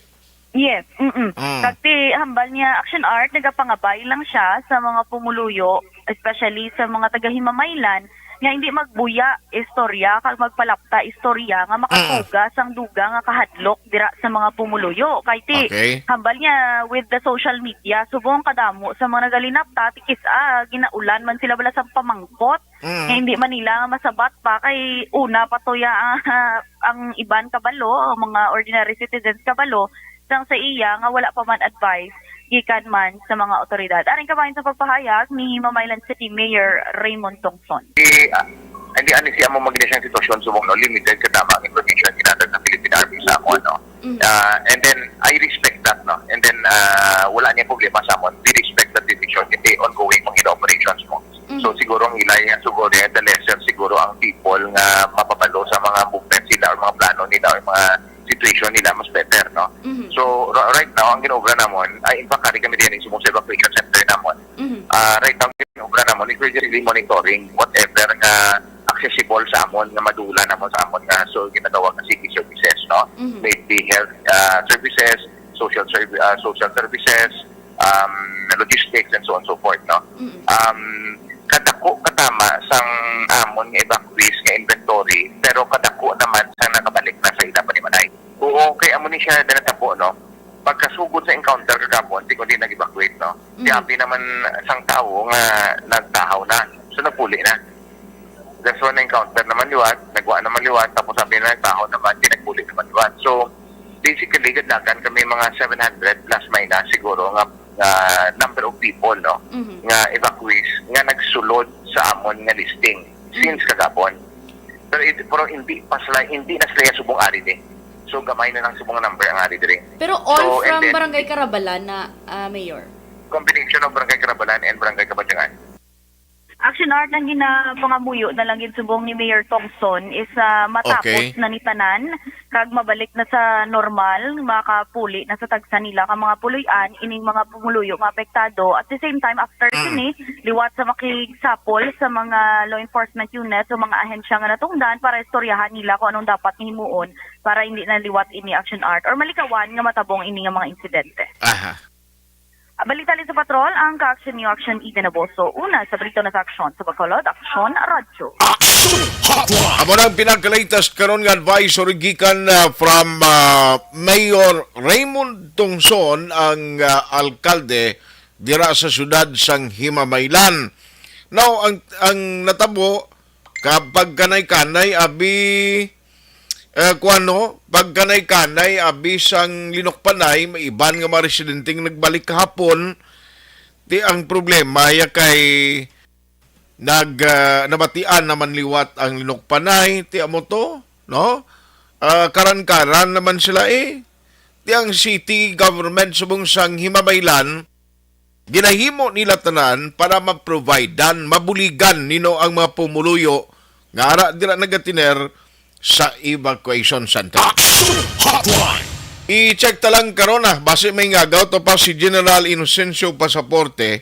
Yes, mm-mm. Mm. Kag ti hambal niya, Action Art, nagapangabay lang siya sa mga pumuluyo, especially sa mga taga-Himamaylan, nga hindi magbuya istorya kag magpalapta istorya nga Mm. makatuga sang dugang nga kahadlok dira sa mga pumuluyo. Kay ti, Okay. hambal niya, with the social media, subong kadamo sa mga nagalinapta, ti kis-a, ginaulan man sila bala sang pamangkot, Mm. nga hindi man nila masabat pa, kay una pa to ya, ah, ang iban kabalo, ang mga ordinary citizens kabalo, sang sa iya nga wala pa man advice gikan man sa mga awtoridad. Aring kabahin sa pagpahayag ni Himamaylan City Mayor Raymond Tongson. Di, ah, hindi, ani siya mo magli siyang sitwasyon subong, no, limited ka tama ang information ginatag sa Philippine Army sa amo, no? Mhm. Ah, and then, I respect that, no? And then, ah, wala niya problema sa amon. We respect that decision. Kasi ongoing mga operations mo. Mhm. So, siguro ang ilay nga, siguro, the lesser, siguro ang people nga mapabalo sa mga movement sila or mga plano nila or mga situation nila, mas better, no? Mhm. So, ra-, right now, ang ginobra namon, ay, in fact, kari kami din, subong sa evacuation center namon. Mhm. Ah, right now, ang ginobra namon is we're just really monitoring whatever nga accessible sa amon, nga madula namon sa amon nga, so, ginatawag nga city services, no? Mhm. May it be health, ah, services, social serv-, ah, social services, um, logistics, and so on and so forth, no? Mm-mm. Um, kadako katama sang amon nga evacuees nga inventory, pero kadako naman sang nakabalik na sa ila panimalay. Oo, kay amo ni siya na natabo, no? Pagkasugod sa encounter kagapon, di kundi nag-evacuate, no? Mm. Grabe naman sang tawo nga nagtahaw na. So, nagpuli na. That's why na-encounter naman liwat, nagwa naman liwat, tapos sabi na nagtahaw naman, di nagpuli naman liwat. So, basically, kadlagan kami mga seven hundred plus minus siguro nga, nga number of people, no? Mhm. Nga evacuees, nga nagsulod sa amon nga listing Mhm. since kagapon. Pero, it, pero hindi pa sila, hindi na sila subong ari ni. So, gamay na lang subong number ang ari diri. Pero all So, and from then, Barangay Karabalan na, ah, Mayor? Combination of Barangay Karabalan and Barangay Kabadyangan. Action Art, ang ginapangamuyo na lang gid subong ni Mayor Tongson is, ah, matapos Okay. na ni tanan, kag mabalik na sa normal, makapuli na sa tagsa nila ka mga puloy-an ining mga pumuluyo nga apektado. At the same time, after Mm. sini, liwat sa makigsapol sa mga law enforcement units o mga ahensya nga natungdan para istoryahan nila kung anong dapat nga himuon para hindi na liwat ini, Action Art, or malikawan nga matabong ini nga mga insidente. Aha. Balita sa patrol, ang ka-action New Action Eden Aboso. Una sa balita na sa aksyon sa Bacolod, Aksyon Radyo. Action Hotline. Amo na ang pinaka-latest karon nga advisory gikan, ah, from, ah, Mayor Raymond Tongson, ang, ah, alkalde dira sa siyudad sang Himamaylan. Now, ang, ang natabo, kapag kanay-kanay, abi, eh, kuwano, pag kanay-kanay, abi sang linukpanay, may iban nga mga residenteng nagbalik kahapon. Ti ang problema, ya kay nag, ah, nabatian naman liwat ang linukpanay, ti amo to, no? Ah, karan-karan naman sila, eh. Ti ang city government subong sang Himabaylan, ginahimo nila tanan para ma-providean, mabuligan nino ang mga pumuluyo nga ara dira nagatiner sa evacuation center. Action Hotline. I-check ta lang karon, ah, basi may ngagaw to pa si General Inocencio Pasaporte.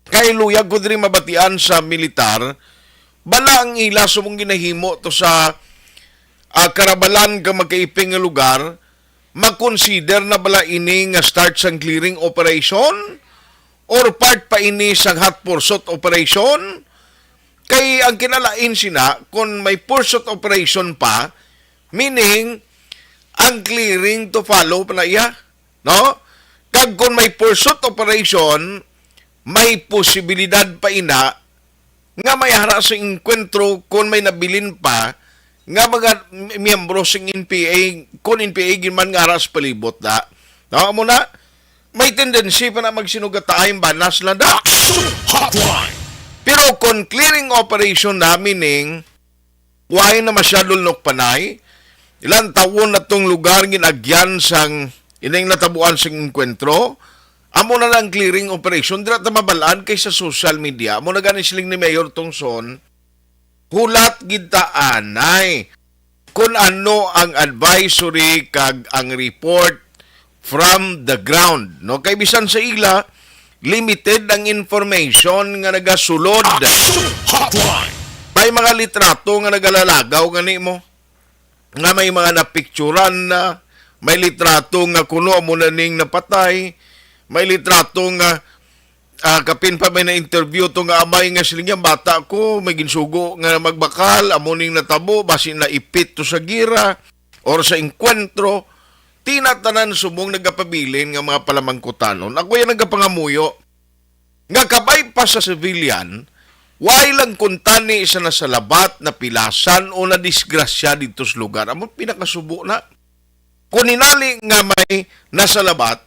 Kay luyag ko diri mabatian sa militar, bala ang ila subong ginahimo to sa, ah, Karabalan kag magkaiping nga lugar, makonsider na bala ini nga start sang clearing operation? Or part pa ini sang hot pursuit operation? Kay ang kinalain sina, kung may pursuit operation pa, meaning, ang clearing to follow pa na iya, no? Kag kung may pursuit operation, may posibilidad pa ina nga may ara sa engkwentro kon may nabilin pa nga mga miyembro sing N P A, kon N P A gid man nga ara sa palibot na. No, amo na, may tendency pa na magsinugataay ang banas lang da. Action Hotline. Pero kon clearing operation na, meaning, way na masyado linukpanay, ilang taon na tong lugar ginagyan sang ining natabuan sing engkwentro, amo na lang clearing operation, dira ta mabalaan kay sa social media. Amo na gani siling ni Mayor Tongson, hulat gid ta anay kung ano ang advisory kag ang report from the ground, no? Kay bisan sa ila, limited ang information nga nagasulod. Action Hotline. May mga litrato nga nagalalagaw gani mo. Nga may mga napicturan na, may litrato nga kuno amo na ning napatay, may litrato nga, ah, kapin pa may na-interview to nga amay nga siling niya, "Bata ko, may ginsugo nga magbakal, amo ning natabo, basi naipit to sa gira or sa engkwentro." Ti na tanan subong nagapabilin nga mga palamangkutanon. Ako yan nagapangamuyo nga kabay pa sa civilian, way lang kuntani sa nasalabat, napilasan o nadisgrasya dito sa lugar. Amo pinakasubo na. Kung inali nga may nasalabat,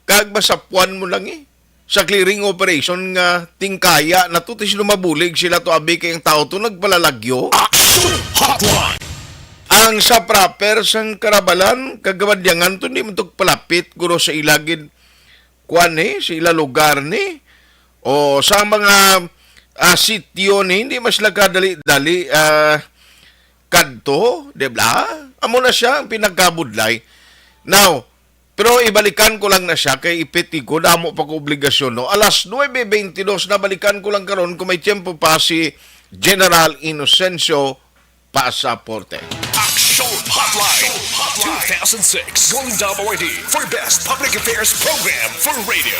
kag masapuan mo lang eh, sa clearing operation nga tingkaya na to, ti sino mabulig sila to, abi, kay ang tao to nagpalalagyo. Action Hotline. Ang sa proper sang Karabalan, kag Kabandiangan to, hindi man to palapit, guro, sa ila gid, kuan ni, sa ila lugar ni, o sa mga, ah, sitio ni, hindi man sila kadali-dali, ah, kadto, di ba? Amo na siya ang pinagkabudlay. Now, pero ibalikan ko lang na siya kay ipiti ko, damo pa ko obligasyon, no? Alas nuebe beintidos na, balikan ko lang karon kung may tiyempo pa si General Inocencio Pasaporte. Action Hotline two thousand six Golden Dove Awardee for Best Public Affairs Program for Radio.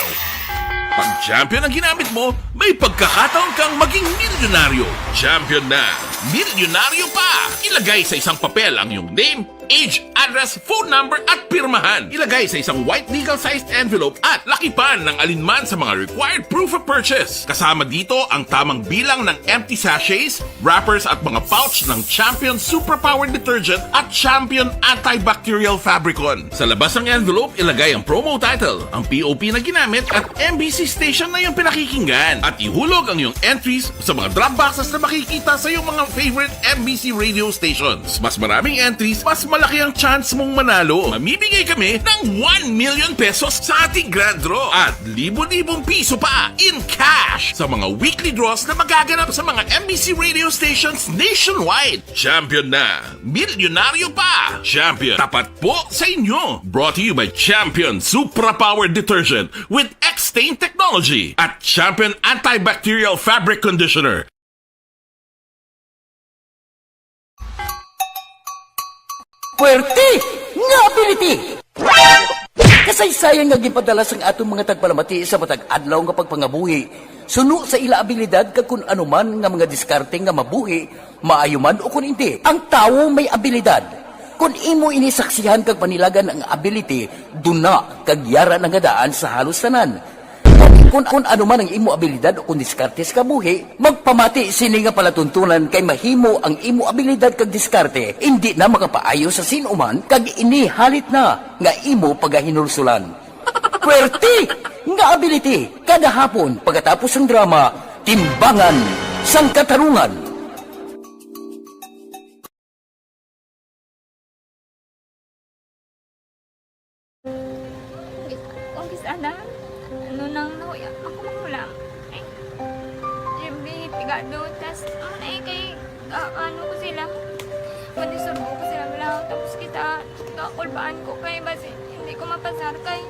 Pag champion ang ginamit mo, may pagkakataon kang maging milyonaryo. Champion na, milyonaryo pa! Ilagay sa isang papel ang iyong name, age, address, phone number, at pirmahan. Ilagay sa isang white legal-sized envelope at lakipan ng alinman sa mga required proof of purchase. Kasama dito ang tamang bilang ng empty sachets, wrappers, at mga pouch ng Champion Superpower Detergent at Champion Antibacterial Fabricon. Sa labas ng envelope, ilagay ang promo title, ang P O P na ginamit, at M B C station na iyong pinakikinggan. At ihulog ang iyong entries sa mga drop boxes na makikita sa iyong mga favorite M B C radio stations. Mas maraming entries, mas Malaki ang chance mong manalo. Mamimigay kami ng one million pesos sa ating grand draw at libo-libong piso pa in cash sa mga weekly draws na magaganap sa mga M B C radio stations nationwide. Champion na! Milyonaryo pa! Champion, tapat po sa inyo! Brought to you by Champion Supra Power Detergent with X-Stain Technology at Champion Antibacterial Fabric Conditioner. Puwerte nga ability! Kasaysayan nga ginpadala sang aton mga tagpalamati sa matag adlaw nga pagpangabuhi, suno sa ila abilidad kag kun ano man nga mga diskarte nga mabuhi, maayo man o kun indi. Ang tawo may abilidad. Kun imo ini saksihan kag panilagan ang ability, duna kag yara na nga daan sa halos tanan. Kung, kung ano man ang imo abilidad o kung diskarte sa kabuhi, magpamati sini nga palatuntunan kay mahimo ang imo abilidad kag diskarte indi na makapaayo sa sin-o man kag ini halit na nga imo pagahinulsulan. Puwerte nga ability kada hapon pagkatapos sang drama, Timbangan sang Katarungan. Ang kis-ana, ano nang nahuya, ako mahulam. Ay, every pigado, tas, ano na eh, kay, ah, ano ko sila, madisturbo ko sila, wala, tapos kita, kakulbaan ko, kay basi, hindi ko mapasar, kay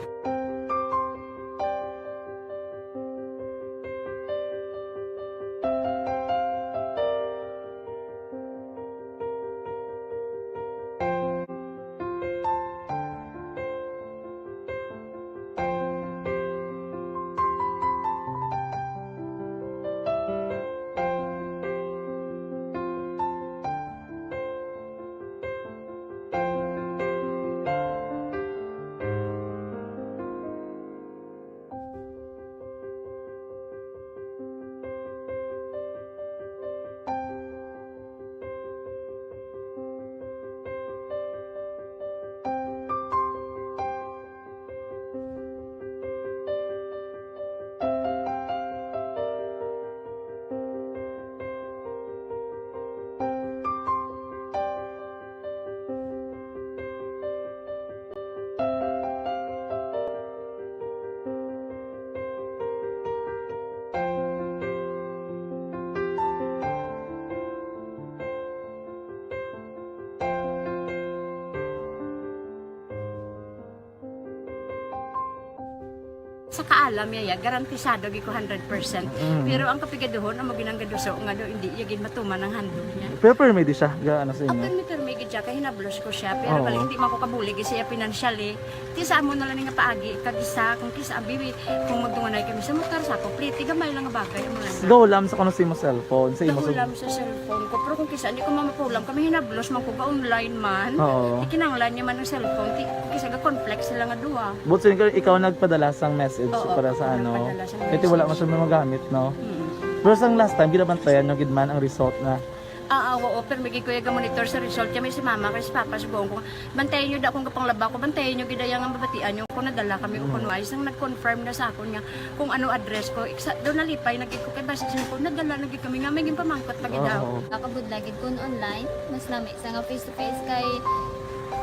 Sa kaalam niya, ya, garantisado gid ko hundred percent. Mm. Pero ang kapigaduhon, amo ginang gaduso nga daw hindi iya gid matuman ang handog niya. Pero permi di siya, ga, ano sa inyo? Permi, permi gid siya, kay hinablos ko siya. Pero Oo. bali, hindi man ko kabulig siya financially. Ti sa amo na lang nga paagi, kag isa, kung kisa, abi, kung magdunganay kami sa motor, sa ako, pliti, gamay lang nga bagay, amo lang. Gahulam sa kuno sa imo cellphone, sa imo Gahulam sa cellphone ko, pero kung kisa, hindi ko mamapulam, kami hinablos man ko, ga-online man. Oo. Ikinanglan niya man ang cellphone, ti, kung kisa, ga-conflict sila nga duha. But so, ikaw, ikaw nagpadala sang message Oo, para sa ako ano? nagpadala sang Kaya wala message. man siya magamit, no? Mm. Pero sang last time, ginabantayan nyo gid man ang result na Ah, ah, oo, pero may gid ko iya ga-monitor sa result. Kaya may si mama, kay si papa, sugoon ko, bantayan nyo da kung kapanglaba ko, bantayan nyo gid iya nga mabatian nyo kung nadala kami o Mm. kung wala. Isang nag-confirm na sa akon nga kung ano address ko. Iksa, daw nalipay na gid ko kay basi siya ko, nadala na gid kami nga may ginpamangkot pa gid daw. Oo. Nakabudlay gid kun online, mas lami sa nga face to face kay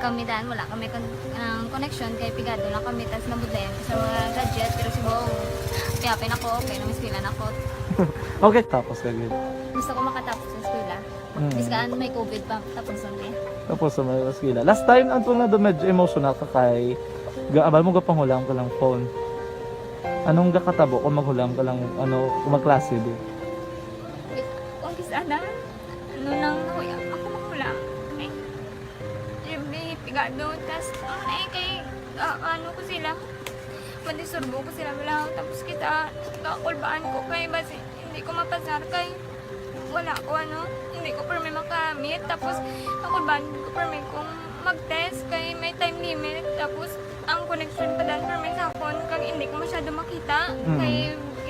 kami dan wala kami kon-, ang connection kay pigado lang kami tas nabudlayan ko sa mga gadget pero si Bong, kaya pin ako, okay na, mas pila na ko. Okay, tapos ka gid. Gusto ko makatapos sa eskwela. Mm. Biskan may covid pa, tapos na eh. Tapos sa mga eskwela. Last time, ang tunga na medyo emotional ka kay ga-, abal mo gapanghula ang kalang phone. Anong gakatabo kung maghulam ka lang, ano, kung magklase, di? Wait, kung kis-, ana? Ano nang nahuya? Ako mahulam. Ay, every pigado, tas, ano na eh, kay, ah, ano ko sila, madisturbo ko sila, wala. Tapos kita, kakulbaan ko kay basi, hindi ko mapasar kay wala ko, ano, hindi ko permi makamit. Tapos, kakulbaan ko permi kung mag-test kay may time limit. Tapos, ang connection pa dan permi sa akon, kag hindi ko masyado makita. Mm. Kay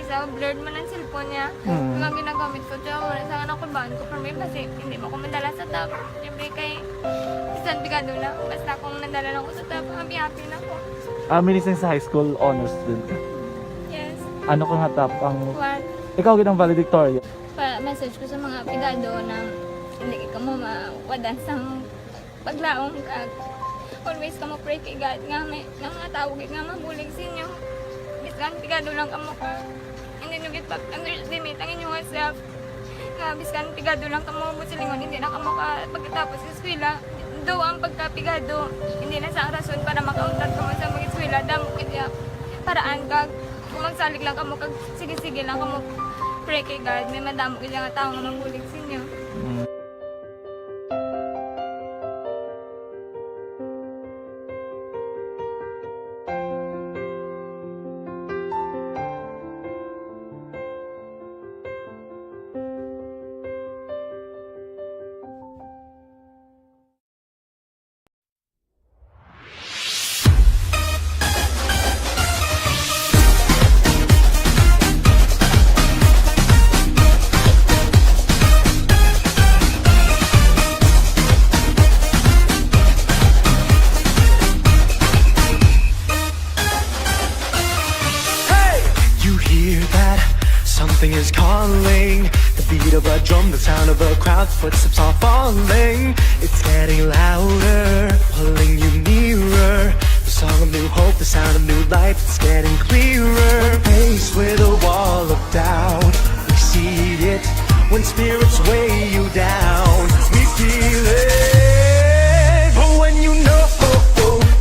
isa, blurred man ang cellphone niya. Mm. Kung ang ginagamit ko, siya, wala sa akin, ako baan ko permi, kasi hindi mo ko madala sa top. Siyempre, kay, bisan pigado na, basta kung nadala lang ko sa top, happy-happy na ko. Ah, minising sa high school, honors din ka? Yes. Ano ka nga top ang What? Ikaw gid ang valedictorian. Pa-message ko sa mga pigado na hindi ka mo mawadan sang Paglaom kag always kamo pray kay God nga may, nga mga tawo gid nga mabulig sa inyo. Bisan pigado lang kamo ka, hindi nyo gid pag-underestimate ang inyong self. Nga bisan pigado lang kamo, buot silingon, hindi na kamo ka pagkatapos sa eskwela. Do ang pagkapigado, hindi na sa rason para makauntat kamo sa mag-eskwela. Damo kaya paraan kag kung magsalig lang kamo kag sige-sige lang kamo pray kay God, may madamo gid nga tawo nga mabulig sa inyo. Hey! You hear that? Something is calling. The beat of a drum, the sound of a crowd, footsteps are falling. It's getting louder, pulling you nearer. The song of new hope, the sound of new life, it's getting clearer. When faced with a wall of doubt, we see it. When spirits weigh you down, we feel it. But when you know,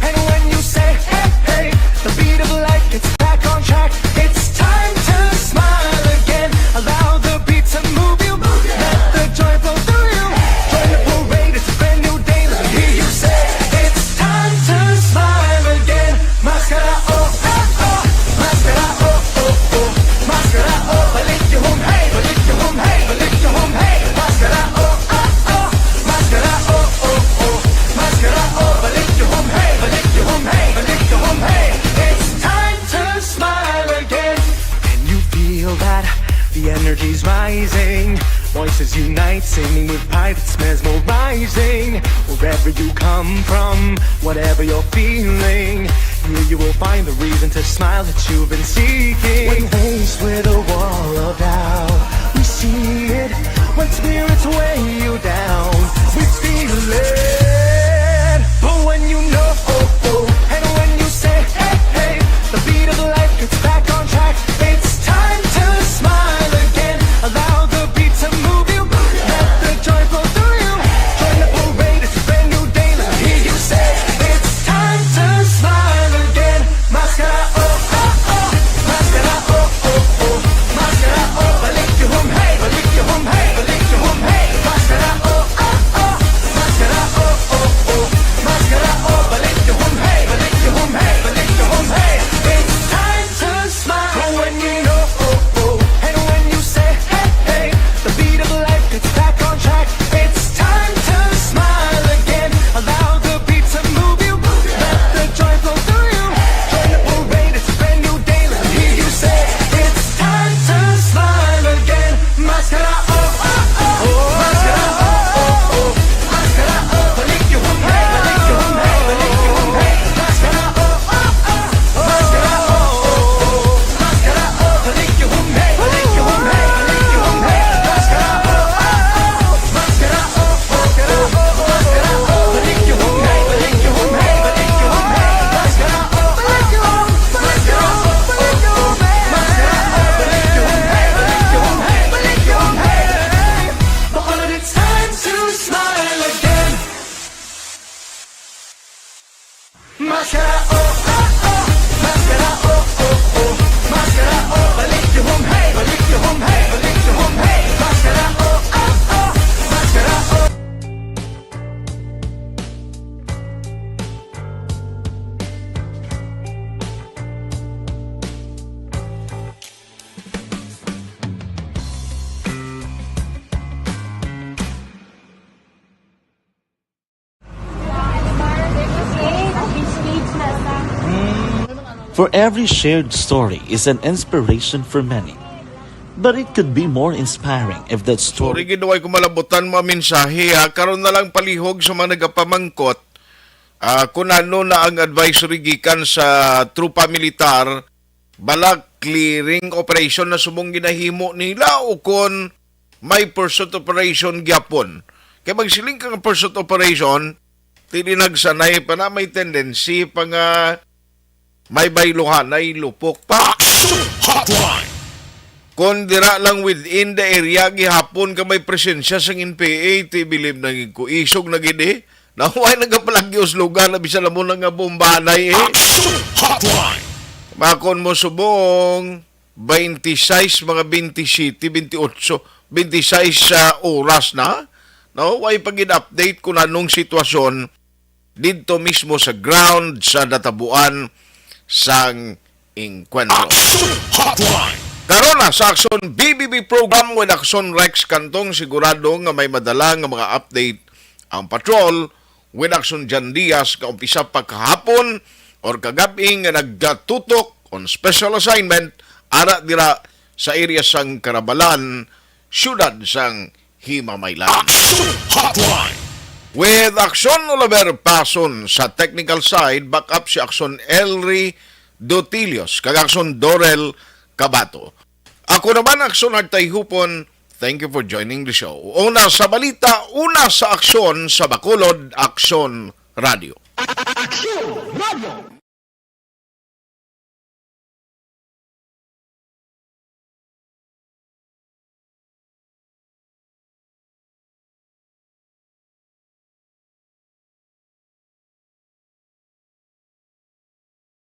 and when you say, hey, hey, the beat of life gets back on track. It's time to smile again. Allow the beat to move you. Let the joy flow through you. Join the parade, it's a brand new day. Let me hear you say, it's time to smile again. Maskara, oh, oh, oh. Maskara, oh, oh, oh. Maskara, oh, balik yung hum, hey, balik yung hum, hey, balik yung hum, hey. Maskara, oh, oh, oh. Maskara, oh, oh, oh. Maskara, oh, balik yung hum, hey, balik yung hum, hey, balik yung hum, hey. It's time to smile again. Can you feel that? The energy's rising. Voices unite, singing with pride that's mesmerizing. Wherever you come from, whatever you're feeling, here you will find the reason to smile that you've been seeking. When faced with a wall of doubt, we see it. When spirits weigh you down, we feel it. But when you know, oh, oh, and when you say, hey, hey, the beat of life gets back on track. It's time to smile again. Allow the beat to move you. Let the joy flow through you. Join the parade, it's a brand new day. Let me hear you say, it's time to smile again. Maskara, oh, oh, oh. Maskara, oh, oh, oh. Maskara, oh, balik yung hum, hey, balik yung hum, hey, balik yung hum, hey. Maskara, oh, oh, oh. Maskara, oh, oh, oh. Maskara, oh, balik yung hum, hey, balik yung hum, hey, balik yung hum, hey. It's time to smile. But when you know, oh, oh, and when you say, hey, hey, the beat of life gets back on track. It's time to smile again. Allow the beat to move you. Let the joy flow through you. Join the parade, it's a brand new day. Let me hear you say, it's time to smile again. Maskara, oh, oh, oh. Maskara, oh, oh, oh. Maskara, oh, balik yung hum, hey, balik yung hum, hey, balik yung hum, hey. Maskara, oh, oh, oh. Maskara, oh, oh, oh. Maskara, oh, balik yung hum, hey, balik yung hum, hey, balik yung hum, hey. Maskara, oh, oh, oh. Maskara, oh, oh, oh. Maskara, oh, balik yung hum, hey, balik yung hum, hey, balik yung hum, hey. Maskara, oh, oh, oh. Maskara, oh, oh, oh. Maskara, oh, balik yung hum, hey, balik yung hum, hey, balik yung hum, hey. Bacolod, it's time to smile again. Maskara, oh, oh, oh. Maskara, oh, oh, oh. Maskara, oh, balik yung hum, hey, balik yung hum, hey, balik yung hum, hey. Maskara, oh, oh, oh. Maskara, oh. For every shared story is an inspiration for many. But it could be more inspiring if that Sorry, story gid, way ko malabutan mga mensahe, ha. Karon na lang palihog sa mga nagapamangkot, ah, kung ano na ang advisory gikan sa tropa militar, bala clearing operation na subong ginahimo nila o kon may pursuit operation gyapon. Kay magsiling ka nga pursuit operation, Ti di nagsanay pa na, may tendency pa nga may bayluhanay lupok pa. Action Hotline! Kung dira lang within the area, gihapon ka may presensya sang N P A, ti bilib na gid ko. Isog na gid eh. Nahuway nagapalagyos lugar na bisan amo na nga bombanay eh. Action Hotline! Makon mo subong, twenty-six, mga twenty-seven, twenty-eight, twenty-six sa oras na. No, way pa gid update kung anong sitwasyon didto mismo sa ground sa natabuan sang engkwentro. Action Hotline! Karon na sa Aksyon B B B program with Aksyon Rex Cantong, sigurado nga may madala nga mga update ang patrol with Aksyon Jan Diaz, kaumpisa pa kahapon or kagab-i nga nagatutok on special assignment ara dira sa area sang Karabalan, siyudad sang Himamaylan. Action Hotline! With Aksyon Oliver Pason sa technical side, backup si Aksyon Elry Dotilios, kag Aksyon Dorel Cabato. Ako naman, Aksyon Hagtay Hupon, thank you for joining the show. Una sa balita, una sa aksyon sa Bacolod, Aksyon Radio. Aksyon Radio!